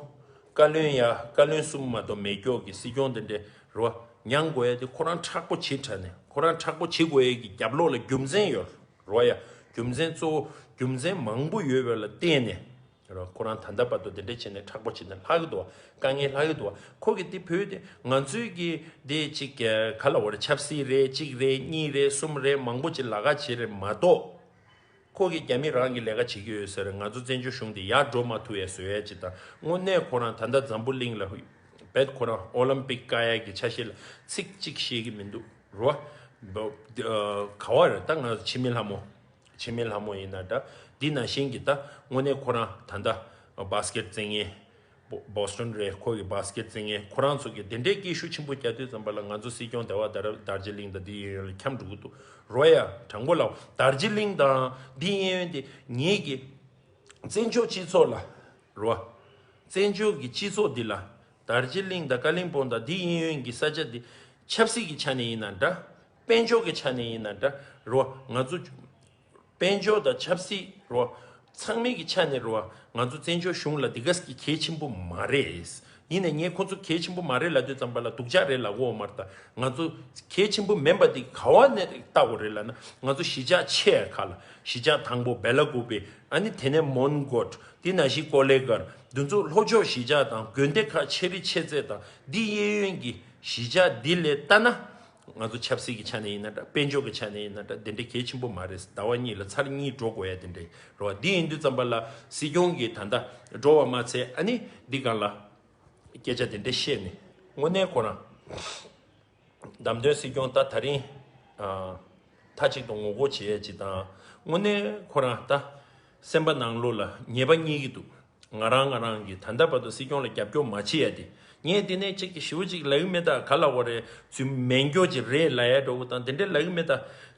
བཀའ་བློན་ཡ་བཀའ་བློན་གསུམ་མ་གཏོགས་མེད་མཁན་གྱི་སྲིད་སྐྱོང་དེ་འདྲའི་རོ་མྱངས་དགོས་ཡ་དེ་ཁོ་རང་མཁྲེགས་པོ་བྱེད་དྲགས་ནས། ཁོ་རང་མཁྲེགས་པོ་བྱེད་དགོས་ཡ་གི་རྒྱབ་ལོགས་ལ་རྒྱུ་མཚན་ཡོད་རོ་ཡ། རྒྱུ་མཚན་གཙོ་བོ་རྒྱུ་མཚན་མང་པོ་ཡོད་པ་ལ་བརྟེན་ནས་རོ། ཁོ་རང་ད་ལྟ་བར་དུ་དེ་འདྲ་བྱས་ནས་མཁྲེགས་པོ་བྱེད་ནས་ལྷག་གི་འདུག་བ། དཀའ་ངལ་ལྷག་གི་འདུག་བ། ཁོ་གི་དེ་བོད་དེ་ང་ཚོའི་གི་དེ་གཅིག་ག་ལ་བ་རེད། ཆབ་སྲིད་རེད། གཅིག་རེད། གཉིས་རེད། གསུམ་རེད། མང་པོ་ཅིག་ལ་ཁ་བྱེད་རེད་མ་གཏོགས། ཁོ་གིས་རྒྱ་མི་རང་གི་ལས་ཀ་བྱེད་ཀྱི་ཡོད་ཟེར། ང་ཚོ་བཙན་བྱོལ་གཞུང་འདི་ཡར་འགྲོ་མ་ཐུབ་ཡས་བཟོ་ཡས་ཅིག་དང་། དངོས་གནས་ཁོ་རང་ད་ལྟ་འཛམ་བུ་གླིང་ལ་བེད་ཁོ་རང་ཨོ་ལིམ་པིག་བཀག་ཡས་ཀྱི་ཆ་ཤས་ལ་ཚིག་གཅིག་བཤད་ཀྱི་མི་འདུག་རོ། ག་བ་རེད། ད་ང་ཚོ་འཆི་མེད་ལྷ་མོ། འཆི་མེད་ལྷ་མོ་ཡིན་ན་འདྲ། འདི་ནང་བཞིན་གྱི་ད་དངོས་གནས་ཁོ་རང་ད་ལྟ་བྷ་སི་ཀེད་རྩེད་མཁན། བོ་སི་ཊོན་རེད། ཁོ་གི་བྷ་སི་ཀེད་རྩེད་མཁན་ཁོ་རང་ཚོ་གིས་དེ་འདྲའི་སྐད་ཤུགས་ཆེན་པོ་རྒྱག་དུས་ཙམ་པ་ལ་ང་ཚོ་སྲིད་སྐྱོང་དེ་བ་དར་དར་ཇི་ལིང་དང་འདི་གཡས་གཡོན་ལ་འཁྱམས་འགྲོ་གི་འདུག་རོ་ཡ། དྲང་པོ་ལབ། དར་ཇི་ལིང་དང་འདི་གཡས་གཡོན་དེ་ངེད་ཀྱི་བཙན་བྱོལ་སྤྱི་ཚོགས་ལ་རོ། བཙན་བྱོལ་གྱི་སྤྱི་ཚོགས་འདི་ལ་དར་ཇི་ལིང་དང་ཀ་ལིང་པོང་དང་འདི་གཡས་གཡོན་གྱི་ས་ཆ་འདི་ཆབ་སྲིད་ཀྱི་ཆ་ནས་ཡིན་ན་འདྲ། དཔལ་འབྱོར་གྱི་ཆ་ནས་ཡིན་ན་འདྲ་རོ། ང་ཚོ་དཔལ་འབྱོར་དང་ཆབ་སྲིད་རོ། ཚང་མའི་གི་ཆ་ནས་རོ། ང་ཚོ་བཙན་བྱོལ་གཞུང་ལ་འདི་ག་ཟེ་གི་གལ་ཆེན་པོ་མ་རེད། ཡིན་ནའི་ངས་ཁོ་ཚོ་གལ་ཆེན་པོ་མ་རེད་ལབ་དུས་ཙམ་པ་ལ་སྡུག་ཅག་རེད་ལབ་གོ་མ་རེད། ད་ང་ཚོ་གལ་ཆེན་པོ་མིན་པ་འདི་ག་བ་ནས་ལྟ་དགོས་རེད་ལབ་ན། ང་ཚོ་གཞིས་ཆགས་ཆེ་ཁག་ལ། གཞིས་ཆགས་དང་པོ་སྦེ་ལ་ཀུ་པེ། ཨ་ནི་དེ་ནས་མོན་གྷོ། དེ་ནང་བཞིན་ཀོ་ལེ་གྷལ། འདི་ཚོ་ལྷོ་ཕྱོགས་གཞིས་ཆགས་དང་དགོན་སྡེ་ཁག་ཆེ་རི་ཆེ་ཚད་དང་འདི་གཡས་གཡོན་གྱི་གཞིས་ཆགས་འདི་ལས་ལྟ་ན། ང་ཚོ་ཆབ་སྲིད་ཀྱི་ཆ་ནས་ཡིན་ན་འདྲ། དཔལ་འབྱོར་གྱི་ཆ་ནས་ཡིན་ན་འདྲ། དེ་འདྲའི་གལ་ཆེན་པོ་མ་རེད། ཟླ་བ་གཉིས་ལ་ཚར་གཉིས་འགྲོ་དགོས་ཡ་དེ་འདྲའི་རེད་བ། འདི་ཡིན་དུས་ཙམ་པ་ལ་སྲིད་སྐྱོང་གིས་ད་ལྟ་འགྲོ་བ་མ་ཚད། ཨ་ནི་འདི་སྒང་ལ་སྐད་ཆ་དེ་འདྲ་བཤད་ནས་དངོས་གནས་ཁོ་རང་བདམས་ཐོན་སྲིད་སྐྱོང་ད་ད་རིང་ཨ་མཐའ་གཅིག་ཏུ་ངོ་རྒོལ་བྱེད་ཡ་ཅིག་དང་། དངོས་གནས་ཁོ་རང་ད་སེམས་པ་ནང་ལོགས་ལ་ཉེས་པ་རྙེད་ཀྱི་འདུག་ང་རང་ང་རང་གིས་ད་ལྟ་བར་དུ་སྲིད་སྐྱོང་ལ་རྒྱབ་སྐྱོར་མ་བྱེད་ཡ་དེ། ངས་དེ་ནས་གཅིག་གི་ཞེ་པོ་ཅིག་ལབ་ཀྱི་མེད། ད་ག་ལབ་དགོས་རེད། ཚུལ་མེད་འགྱོ་ཅིག་རེད་ལབ་ཡ་འདྲ་བོ་དང་དེ་འདྲ་ལབ་ཀྱི་མེད། ད་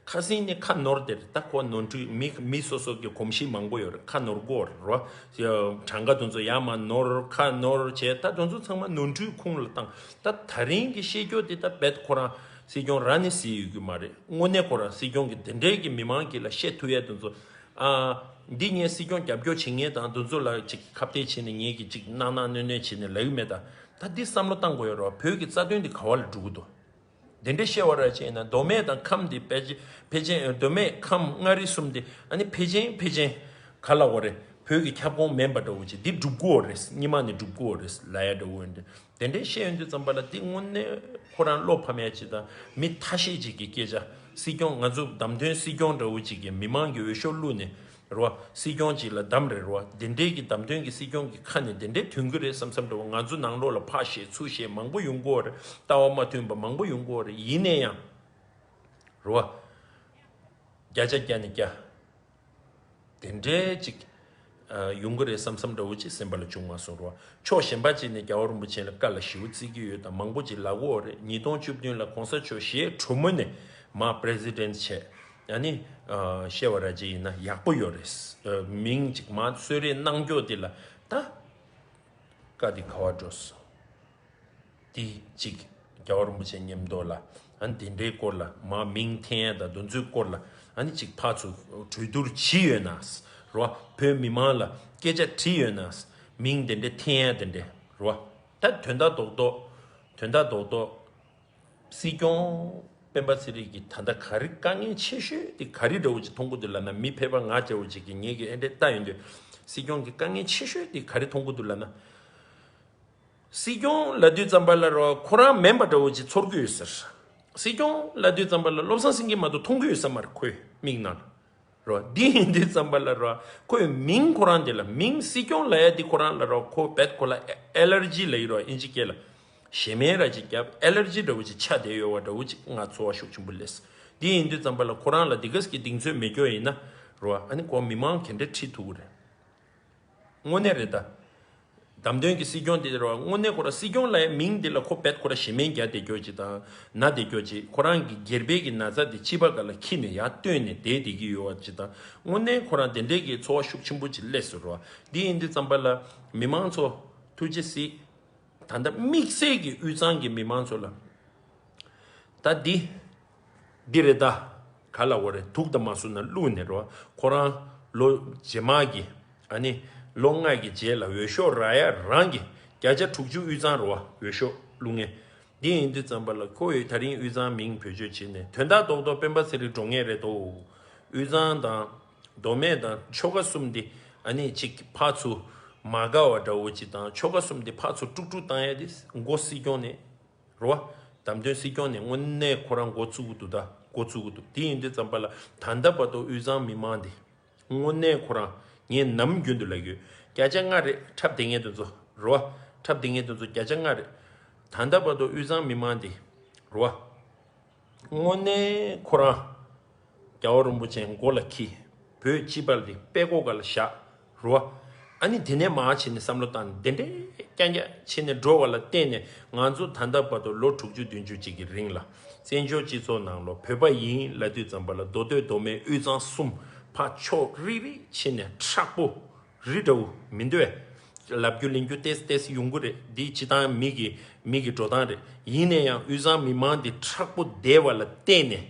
ཁ་སང་ནས་ཁ་ནོར་དེ་རེད། ད་ཁོ་ནོར་འཁྲུལ་མི་མི་སོ་སོ་གི་གོམས་གཤིས་མང་པོ་ཡོད་རེད། ཁ་ནོར་གོ་རེད་རོ། གྲངས་ཀ་དེ་ཚོ་ཡར་མར་ནོར་ཁ་ནོར་བྱས། ད་དེ་ཚོ་ཚང་མ་ནོར་འཁྲུལ་ཁུངས་ལ་བཏང་། ད་ད་རིང་གི་བཤད་རྒྱུ་དེ་ད་རྦད་ཁོ་རང་སྲིད་སྐྱོང་རང་ནས་ཟེར་ཡོད་རྒྱུ་མ་རེད། དངོས་གནས་ཁོ་རང་སྲིད་སྐྱོང་གིས་དེ་འདྲའི་གི་མི་མང་གི་ལ་བཤད་ཐུབ་ཡ་དེ་ཚོ། ཨ། འདི་ངས་སྲིད་སྐྱོང་རྒྱབ་སྐྱོར་བྱེད་མཁན་དང་དེ་ཚོ་ལ་ཅིག་ཁ་གཏད་བྱས་ནས་ངས་ཀྱི་ཅིག་གནག་གནག་གནོན་གནོན་བྱས་ནས་ལབ་ཀྱི་མེད། ད་ད་འདི་བསམ་བློ་བཏང་དགོས་ཡོད་རེད་བ། བོད་ཀྱི་རྩ་དོན་འདི་ག་བ་ལ་འགྲོ་གི་འདུག་དེ་འདྲ་བཤད་པ་ར་བྱས་ན་མདོ་སྨད་དང་ཁམས་འདི་ཕལ་ཆེར་ཕལ་ཆེར། མདོ་སྨད་ཁམས་མངའ་རིས་གསུམ་འདི་ཨ་ནི་ཕལ་ཆེར་ཕལ་ཆེར་ ག་ལ་བ་རེད། བོད་ཀྱི་ཁྱབ་ཁོངས་མིན་པ་འདྲ་བོ་ཅིག་འདི་སྒྲུབ་དགོས་རེད། སྔོན་མ་ནས་སྒྲུབ་དགོས་རེད་ལབ་ཡ་འདྲ་བོ་འདི། དེ་འདྲའི་བཤད་ཡོང་དུས་ཙམ་པ་ལ་འདི་དངོས་གནས་ཁོ་རང་བློ་ཕམ་ཡ་ཅིག་དང་མི་ཐ་ཤལ་ཅིག་གི་སྐད་ཆ། སྲིད་སྐྱོང་ང་ཚོ་བདམས་ཐོན་སྲིད་སྐྱོང་འདྲ་བོ་ཅིག་གིས་མི་མང་གི་འོས་ཤོག་བླུགས་ནས་རེད་བ། སྲིད་སྐྱོང་ཅིག་ལ་བདམས་རེད་རེད་བ། དེ་འདྲའི་གི་བདམས་ཐོན་གྱི་སྲིད་སྐྱོང་གི་ཁ་ནས་དེ་འདྲའི་ཐོན་གི་རེད་བསམ་བསམ་འདྲ་བོ། ང་ཚོ་ནང་ལོགས་ལ་ཕར་བཤད་ཚུར་བཤད་མང་པོ་ཡོང་གི་ཡོད་རེད། ལྟ་བ་མ་མཐུན་པ་མང་པོ་ཡོང་གི་ཡོད་རེད། ཡིན་ན་ཡང་རེད་བ། བརྒྱ་ཆ་བརྒྱ་ནས་བརྒྱ། དེ་འདྲའི་ཅིག་ཨ་ཡོང་གི་རེད་བསམ་བསམ་འདྲ་བོ་ཅིག་སེམས་པ་ལ་བྱུང་མ་སོང་རོ། ཕྱོགས་གཞན་པ་ཅིག་ནས་རྒྱལ་བ་རིན་པོ་ཆེ་ལ་བཀའ་ལ་ཞེ་པོ་བརྩི་གི་ཡོད་དང་མང་པོ་ཅིག་ལབ་ཀྱི་ཡོད་རེད། ཉིས་སྟོང་བཅུ་བདུན་ལ་གོང་ས་མཆོག་ཞལ་དྲོན་མོ་ནས་མར་པི་རེ་སི་ཌེན་ཊི་བྱས། ཨ་ནི་ཨ་བཤད་པ་ར་ཅིག་ཡིན་ན་ཡག་པོ་ཡོད་རེད། ཨ་མིང་ཅིག་མར་གསོལ་རས་གནང་རྒྱུ་དེ་ལ་ད་བཀའ་དེ་ག་བ་འགྲོ་སོང་། དེ་གཅིག་རྒྱལ་བ་རིན་པོ་ཆེ་མཉམ་དུ་ལ། ཨ་ནི་དེ་འདྲའི་སྐོར་ལ་མར་མིང་འཐེན་ཡ་དང་དེ་ཚོའི་སྐོར་ལ་ཨ་ནི་གཅིག་ཕར་ཚུར་གྲོས་བསྡུར་བྱས་ཡོད་ན་རོ། བོད་མི་མང་ལ་སྐད་ཆ་དྲིས་ཡོད་ན་མིང་དེ་འདྲ་འཐེན་ཡ་དེ་འདྲ་རོ། ད་དོན་དག་རྡོག་རྡོག་དོན་དག་རྡོག་རྡོག་སྲིད་སྐྱོང་སྤེན་པ་ཚེ་རིང་གིས་ད་ལྟ་ག་རེ་དཀའ་ངལ་ཆེ་ཤོས་དེ་ག་རེ་འདྲ་བོ་ཅིག་མཐོང་གི་འདུག་ལབ་ན། མི་ཕལ་པ་ང་འདྲ་བོ་ཅིག་གིས་ངེད་ཀྱིས་ཨེ་འདྲ་ལྟ་ཡོང་དུས་སྲིད་སྐྱོང་གི་དཀའ་ངལ་ཆེ་ཤོས་དེ་ག་རེ་མཐོང་གི་འདུག་ལབ་ན། སྲིད་སྐྱོང་ལབ་དུས་ཙམ་པ་ལ་རོ་ཁོ་རང་མིན་པ་འདྲ་བོ་ཅིག་ཚོར་གི་ཡོད་ཟེར། སྲིད་སྐྱོང་ལབ་དུས་ཙམ་པ་ལ་བློ་བཟང་སེང་གེ་མ་གཏོགས་མཐོང་གི་ཡོད་ས་མ་རེད་ཁོའི་མིག་ནང་ལ་རོ། འདི་ཡིན་དུས་ཙམ་པ་ལ་རོ་ཁོའི་མིང་ཁོ་རང་དེ་ལ་མིང་སྲིད་སྐྱོང་ལབ་ཡ་འདི་ཁོ་རང་ལ་རོ་ཁོ་བེད་ཁོ་ལ་ཨེ་ལར་ཇི་ལབ་ཡི་རོ་ཨིན་ཇི་སྐད་ལ། ཞེ་མེར་ར་ཅིག་བརྒྱབ་ཨེ་ལར་ཇི་འདྲ་བོ་ཅིག་ཆགས་བསྡད་ཡོད་པ་འདྲ་བོ་ཅིག་ང་ཚོར་བ་ཤུགས་ཆེན་པོ་སླེབས། འདི་ཡིན་དུས་ཙམ་པ་ལ་ཁོ་རང་ལ་འདི་ག་ཟིག་གི་གདེང་ཚོད་མེད་རྒྱུ་ཡིན་ན་རོ། ཨ་ནི་ཁོ་མི་མང་ག་འདྲ་ཁྲིད་ཐུབ་ཀྱི་རེད། དངོས་གནས་རེད་ད། བདམས་ཐོན་གྱི་སྲིད་སྐྱོང་དེ་རེད་བ། དངོས་གནས་ཁོ་རང་སྲིད་སྐྱོང་ལབ་ཡ་མིང་དེ་ལ་ཁོ་བེད་ཁོ་རང་ཞེ་མེར་རྒྱག་བསྡད་རྒྱུ་ཅིག་དང་ན་བསྡད་རྒྱུ་ཅིག་ཁོ་རང་གི་སྒེར་པའི་གི་ན་ཚ་དེ་ཕྱི་པ་ག་ལ་འཁྱེར་ནས་ཡར་བཏོན་ནས་བསྡད་བསྡད་ཀྱི་ཡོད་བ་ཅིག་དང་། དངོས་གནས་ཁོ་རང་དེ་འདྲའི་གི་ཚོར་བ་ཤུགས་ཆེན་པོ་ཅིག་སླེབས་སོང་རེད་བ། འདི་ཡིན་དུས་ཙམ་པ་ལ་མི་མང་ཚོ་ཐུགས་རྗེ་གཟིགས། ད་ལྟ་དམིགས་བསལ་གྱི་དབུས་གཙང་གི་མི་མང་ཚོ་ལ། ད་འདི། འདི་རེད་ད། ག་ལ་བ་རེད། དུག་དང་མ་སུ་ན་བླུགས་ནས་རོ། ཁོ་རང་ལོ་རྗེས་མ་གི། ཨ་ནི། ལོ་ལྔ་གི་རྗེས་ལ་འོས་ཤོག་རག་ཡ་རང་གི་བརྒྱ་ཆ་དྲུག་ཅུ་དབུས་གཙང་རོ་བ་འོས་ཤོག་བླུགས་ངེས། འདི་ཡིན་དུས་ཙམ་པ་ལ་ཁོ་ཡོད་ད་རིང་དབུས་གཙང་མིང་བེད་སྤྱོད་བྱས་ནས་དོན་དག་རྡོག་རྡོག་སྤེན་པ་ཚེ་རིང་འགྲོ་ངེས་རེད་དོ། དབུས་གཙང་དང་། མདོ་སྨད་དང་ཆོལ་ཁ་གསུམ་འདི་ཨ་ནི་གཅིག་ཕར་ཚུར་མ་དགའ་བ་འདྲ་བོ་ཅིག་དང་ཆོལ་ཁ་གསུམ་འདི་ཕར་ཚུར་དཀྲུག་དཀྲུག་བཏང་ཡ་འདི་མགོ་སྲིད་སྐྱོང་ནས་རེད་བ། བདམས་ཐོན་སྲིད་སྐྱོང་ནས་དངོས་གནས་ཁོ་རང་འགོ་བཙུགས་ཀྱི་འདུག་ད་འགོ་བཙུགས་ཀྱི་འདུག་དེ་ཡིན་དུས་ཙམ་པ་ལ་ད་ལྟ་བར་དུ་དབུས་གཙང་མི་མང་འདི་དངོས་གནས་ཁོ་རང་ངས་ནམ་རྒྱུན་དུ་ལབ་ཡོད། བརྒྱ་ཆ་ལྔ་རེད་འཁྲབ་བསྡད་མཁན་དེ་ཚོ་རེད་བ། འཁྲབ་བསྡད་མཁན་དེ་ཚོ་བརྒྱ་ཆ་ལྔ་རེད། ད་ལྟ་བར་དུ་དབུས་གཙང་མི་མང་འདི་རེད་བ། དངོས་གནས་ཁོ་རང་རྒྱལ་བ་རིན་པོ་ཆེ་མགོ་ལ་འཁྱེར། བོད་སྤྱི་པ་འདི་དཔྲལ་ཀོ་སྒང་ལ་བཞག་རོ། ཨ་ནི་དེ་ནས་མར་ཕྱིན་ནས་བསམ་བློ་བཏང་ནས་དེ་འདྲའི་རྐྱང་རྐྱང་ཕྱིན་ནས་འགྲོ་བ་ལ་བརྟེན་ནས་ང་ཚོ་ད་ལྟ་བར་དུ་ལོ་དྲུག་ཅུ་བདུན་ཅུ་ཅིག་གི་རིང་ལ་བཙན་བྱོལ་སྤྱི་ཚོགས་ནང་ལོ་བོད་པ་ཡིན་ལབ་དུས་ཙམ་པ་ལ་མདོ་སྟོད་མདོ་སྨད་དབུས་གཙང་གསུམ་ཕར་ཕྱོགས་རིས་རིས་ཕྱིན་ནས་མཁྲེགས་པོ། རི་འདྲ་བོ་མི་འདུག་གས། ལབ་རྒྱུ་ལེན་རྒྱུ་ཏེས་ཏེས་ཡོང་གི་རེད། འདི་སྤྱི་བཏང་མི་གི་མི་གི་འགྲོ་སྟངས་རེད། ཡིན་ན་ཡང་དབུས་གཙང་མི་མང་འདི་མཁྲེགས་པོ་བསྡད་པ་ལ་བརྟེན་ནས།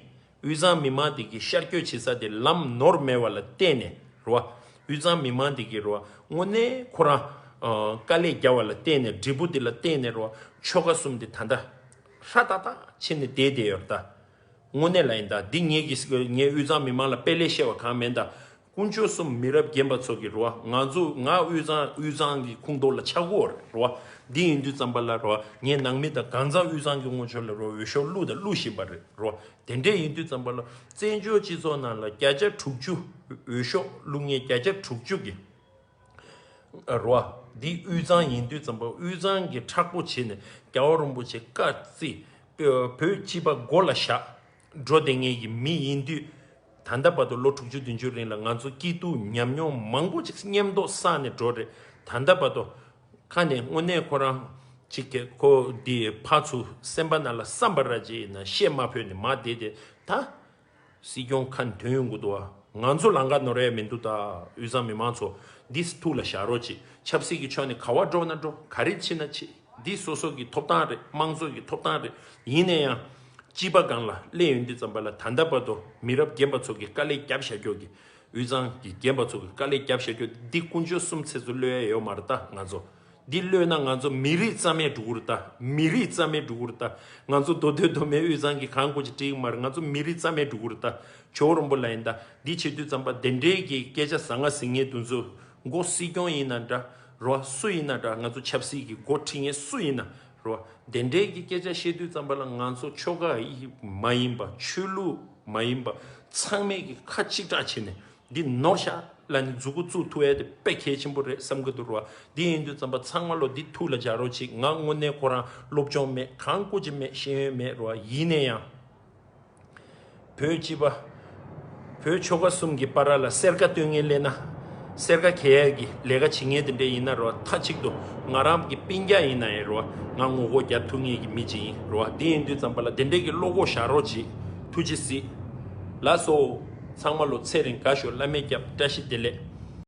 དབུས་གཙང་མི་མང་འདི་གི་ཤར་བསྐྱོད་བྱེད་ས་དེ་ལམ་ནོར་མེད་པ་ལ་བརྟེན་ནས་རེད་བ། དབུས་གཙང་མི་མང་འདི་གི་རེད་བ། དངོས་གནས་ཁོ་རང་ཨ་དཀའ་ལས་བརྒྱབ་པ་ལ་བརྟེན་ནས་འབྲས་བུ་འདི་ལ་བརྟེན་ནས་རེད་བ། ཆོལ་ཁ་གསུམ་འདི་ད་ལྟ་ཧྲ་ཏག་ཏག་ཕྱིན་ནས་བསྡད་བསྡད་ཡོད་རེད་ད། དངོས་གནས་ལ་ཡིན་ད། འདི་ངེད་ཀྱིས་ངས་དབུས་གཙང་མི་མང་ལ་དཔེ་ལས་བཤད་པ་གང་མིན་ད། དཀོན་མཆོག་གསུམ་མི་རབས་རྒན་པ་ཚོ་གི་རེད་བ། ང་ཚོ་ང་དབུས་གཙང་དབུས་གཙང་གི་ཁོངས་གཏོགས་ལ་ཆགས་ཀྱི་ཡོད་རེད་བ། འདི་ཡིན་དུས་ཙམ་པ་ལ་རེད་བ། ངས་ནང་མི་དང་གང་ཚང་དབུས་གཙང་གི་དབུས་ཕྱོགས་ལ་རེད་བ། འོས་ཤོག་བླུགས་དང་བླུགས་བཞིན་པ་རེད་རེད་བ། དེ་འདྲས་ཡིན་དུས་ཙམ་པ་ལ་བཙན་བྱོལ་སྤྱི་ཚོགས་ནང་ལ་བརྒྱ་ཆ་དྲུག་ཅུ་འོས་ཤོག་བླུགས་མཁན་བརྒྱ་ཆ་དྲུག་ཅུ་གི་རེད་བ། འདི་དབུས་གཙང་ཡིན་དུས་ཙམ་པ་དབུས་གཙང་གི་མཁྲེགས་པོ་བྱས་ནས་རྒྱལ་བ་རིན་པོ་ཆེ་བཀའ་བརྩིས། བོད་སྤྱི་པ་མགོ་ལ་བཞག་འགྲོ་བསྡད་མཁན་གྱི་མི་ཡིན་དུས། ད་ལྟ་བར་དུ་ལོ་དྲུག་ཅུ་བདུན་ཅུ་རིང་ལ་ང་ཚོ་སྐྱིད་སྡུག་ཉམས་མྱོང་མང་པོ་ཅིག་མཉམ་དུ་བསགས་ནས་འགྲོ་རེད། ད་ལྟ་བར་དུ་ཁ་ནས་དངོས་གནས་ཁོ་རང་ཅིག་གིས་ཁོ་འདི་ཕར་ཚུར་སེམས་པ་ནང་ལ་བསམ་པ་ར་ཅིག་ཡིན་ན་བཤད་མ་ཕོད་ནས་མར་བསྡད་དེ་ད། སྲིད་སྐྱོང་ཁ་ནས་ཐོན་ཡོང་གི་འདུག་བ། ང་ཚོ་ལམ་ཁ་ནོར་ཡ་མི་འདུག་ད། དབུས་གཙང་མི་མང་ཚོ་འདི་ཐུགས་ལ་བཞག་རོགས་གྱིས། ཆབ་སྲིད་ཀྱི་ཕྱོགས་ནས་ག་བ་འགྲོ་ན་འགྲོ། ག་རེ་བྱེད་ན་བྱེད། འདི་སོ་སོ་གི་ཐོབ་ཐང་རེད། དམངས་གཙོ་གི་ཐོབ་ཐང་རེད། ཡིན་ན་ཡང་སྤྱི་པ་སྒང་ལ་སླེབས་ཡོང་དུས་ཙམ་པ་ལ་ད་ལྟ་བར་དུ་མི་རབས་རྒན་པ་ཚོ་གི་དཀའ་ལས་བརྒྱབ་བཞག་རྒྱུ་གི། དབུས་གཙང་གི་རྒན་པ་ཚོ་གི་དཀའ་ལས་བརྒྱབ་བཞག་རྒྱུ་འདི་དཀོན་མཆོག་གསུམ་ཚེ་ཚོ་གློད་ཡ་ཡོད་མ་རེད་ད་ང་ཚོ། འདི་གློད་ན་ང་ཚོ་མི་རིགས་རྩ་མེད་འགྲོ་གི་རེད་ད། མི་རིགས་རྩ་མེད་འགྲོ་གི་རེད་ད། ང་ཚོ་མདོ་སྟོད་མདོ་སྨད་དབུས་གཙང་གི་གང་དགོས་ཀྱི་འགྲིག་གི་མ་རེད། ང་ཚོ་མི་རིགས་རྩ་མེད་འགྲོ་གི་རེད་ད། ཇོ་བོ་རིན་པོ་ལ་ཡིན་ད། འདི་བྱེད་དུས་ཙམ་པ་དེ་འདྲའི་གི་སྐད་ཆ་ཟ་ང་ཟིང་ངེ་དུ་ཚོ་མགོ་སྲིད་སྐྱོང་ཡིན་ན་འདྲ་རོ། སུ་ཡིན་ན་འདྲ། ང་ཚོ་ཆབ་སྲིད་ཀྱི་འགོ་ཁྲིད་མཁན་སུ་ཡིན་ན་རོ། དེ་འདྲའི་གི་སྐད་ཆ་བཤད་དུས་ཙམ་པ་ལ་ང་ཚོ་ཆོལ་ཁ་མ་ཡིན་པ། ཆོས་ལུགས་མ་ཡིན་པ། ཚང་མས་གི་ཁ་གཅིག་གྲགས་བྱས་ནས་འདི་ནོར་ཤག་ལ་ནི་མཛུ་གུ་བཙུགས་ཐུབ་ཡ་དེ་དཔེ་གལ་ཆེན་པོ་རེད་བསམ་གི་འདུག་རོ། འདི་ཡིན་དུས་ཙམ་པ་ཚང་མ་ལོ་འདི་ཐུགས་ལ་འཇགས་རོགས་བྱེད། ང་དངོས་གནས་ཁོ་རང་སློབ་སྦྱོང་མེད། གང་དགོས་ཀྱི་མེད། ཤེས་ཡོན་མེད་རོ། ཡིན་ན་ཡང་བོད་སྤྱི་པ། བོད་ཆོལ་ཁ་གསུམ་གྱི་བར་ལ་སེར་ཀ་སྟོན་མཁན་སླེབས་ན། སེར་ཀ་གས་ཀྱི་ལས་ཀ་བྱེད་མཁན་དེ་འདྲ་ཡིན་ན་རོ། མཐའ་གཅིག་ཏུ་ང་རང་གི་སྤུན་ཀྱག་ཡིན་ན་ཡང་རོ། ང་ངོ་རྒོལ་རྒྱག་ཐུབ་མཁན་གྱི་མི་ཅིག་ཡིན་རོ། དེ་ཡིན་དུས་ཙམ་པ་ལ་དེ་འདྲའི་གི་བློ་ཁོག་བཞག་རོགས་གྱིས། ཐུགས་རྗེ་གཟིགས། ལགས་སོ། ཚང་མ་ལོ་ཚེ་རིང་དགའ་ཤོག་བླ་མའི་སྐྱབས། བཀྲ་ཤིས་བདེ་ལེགས།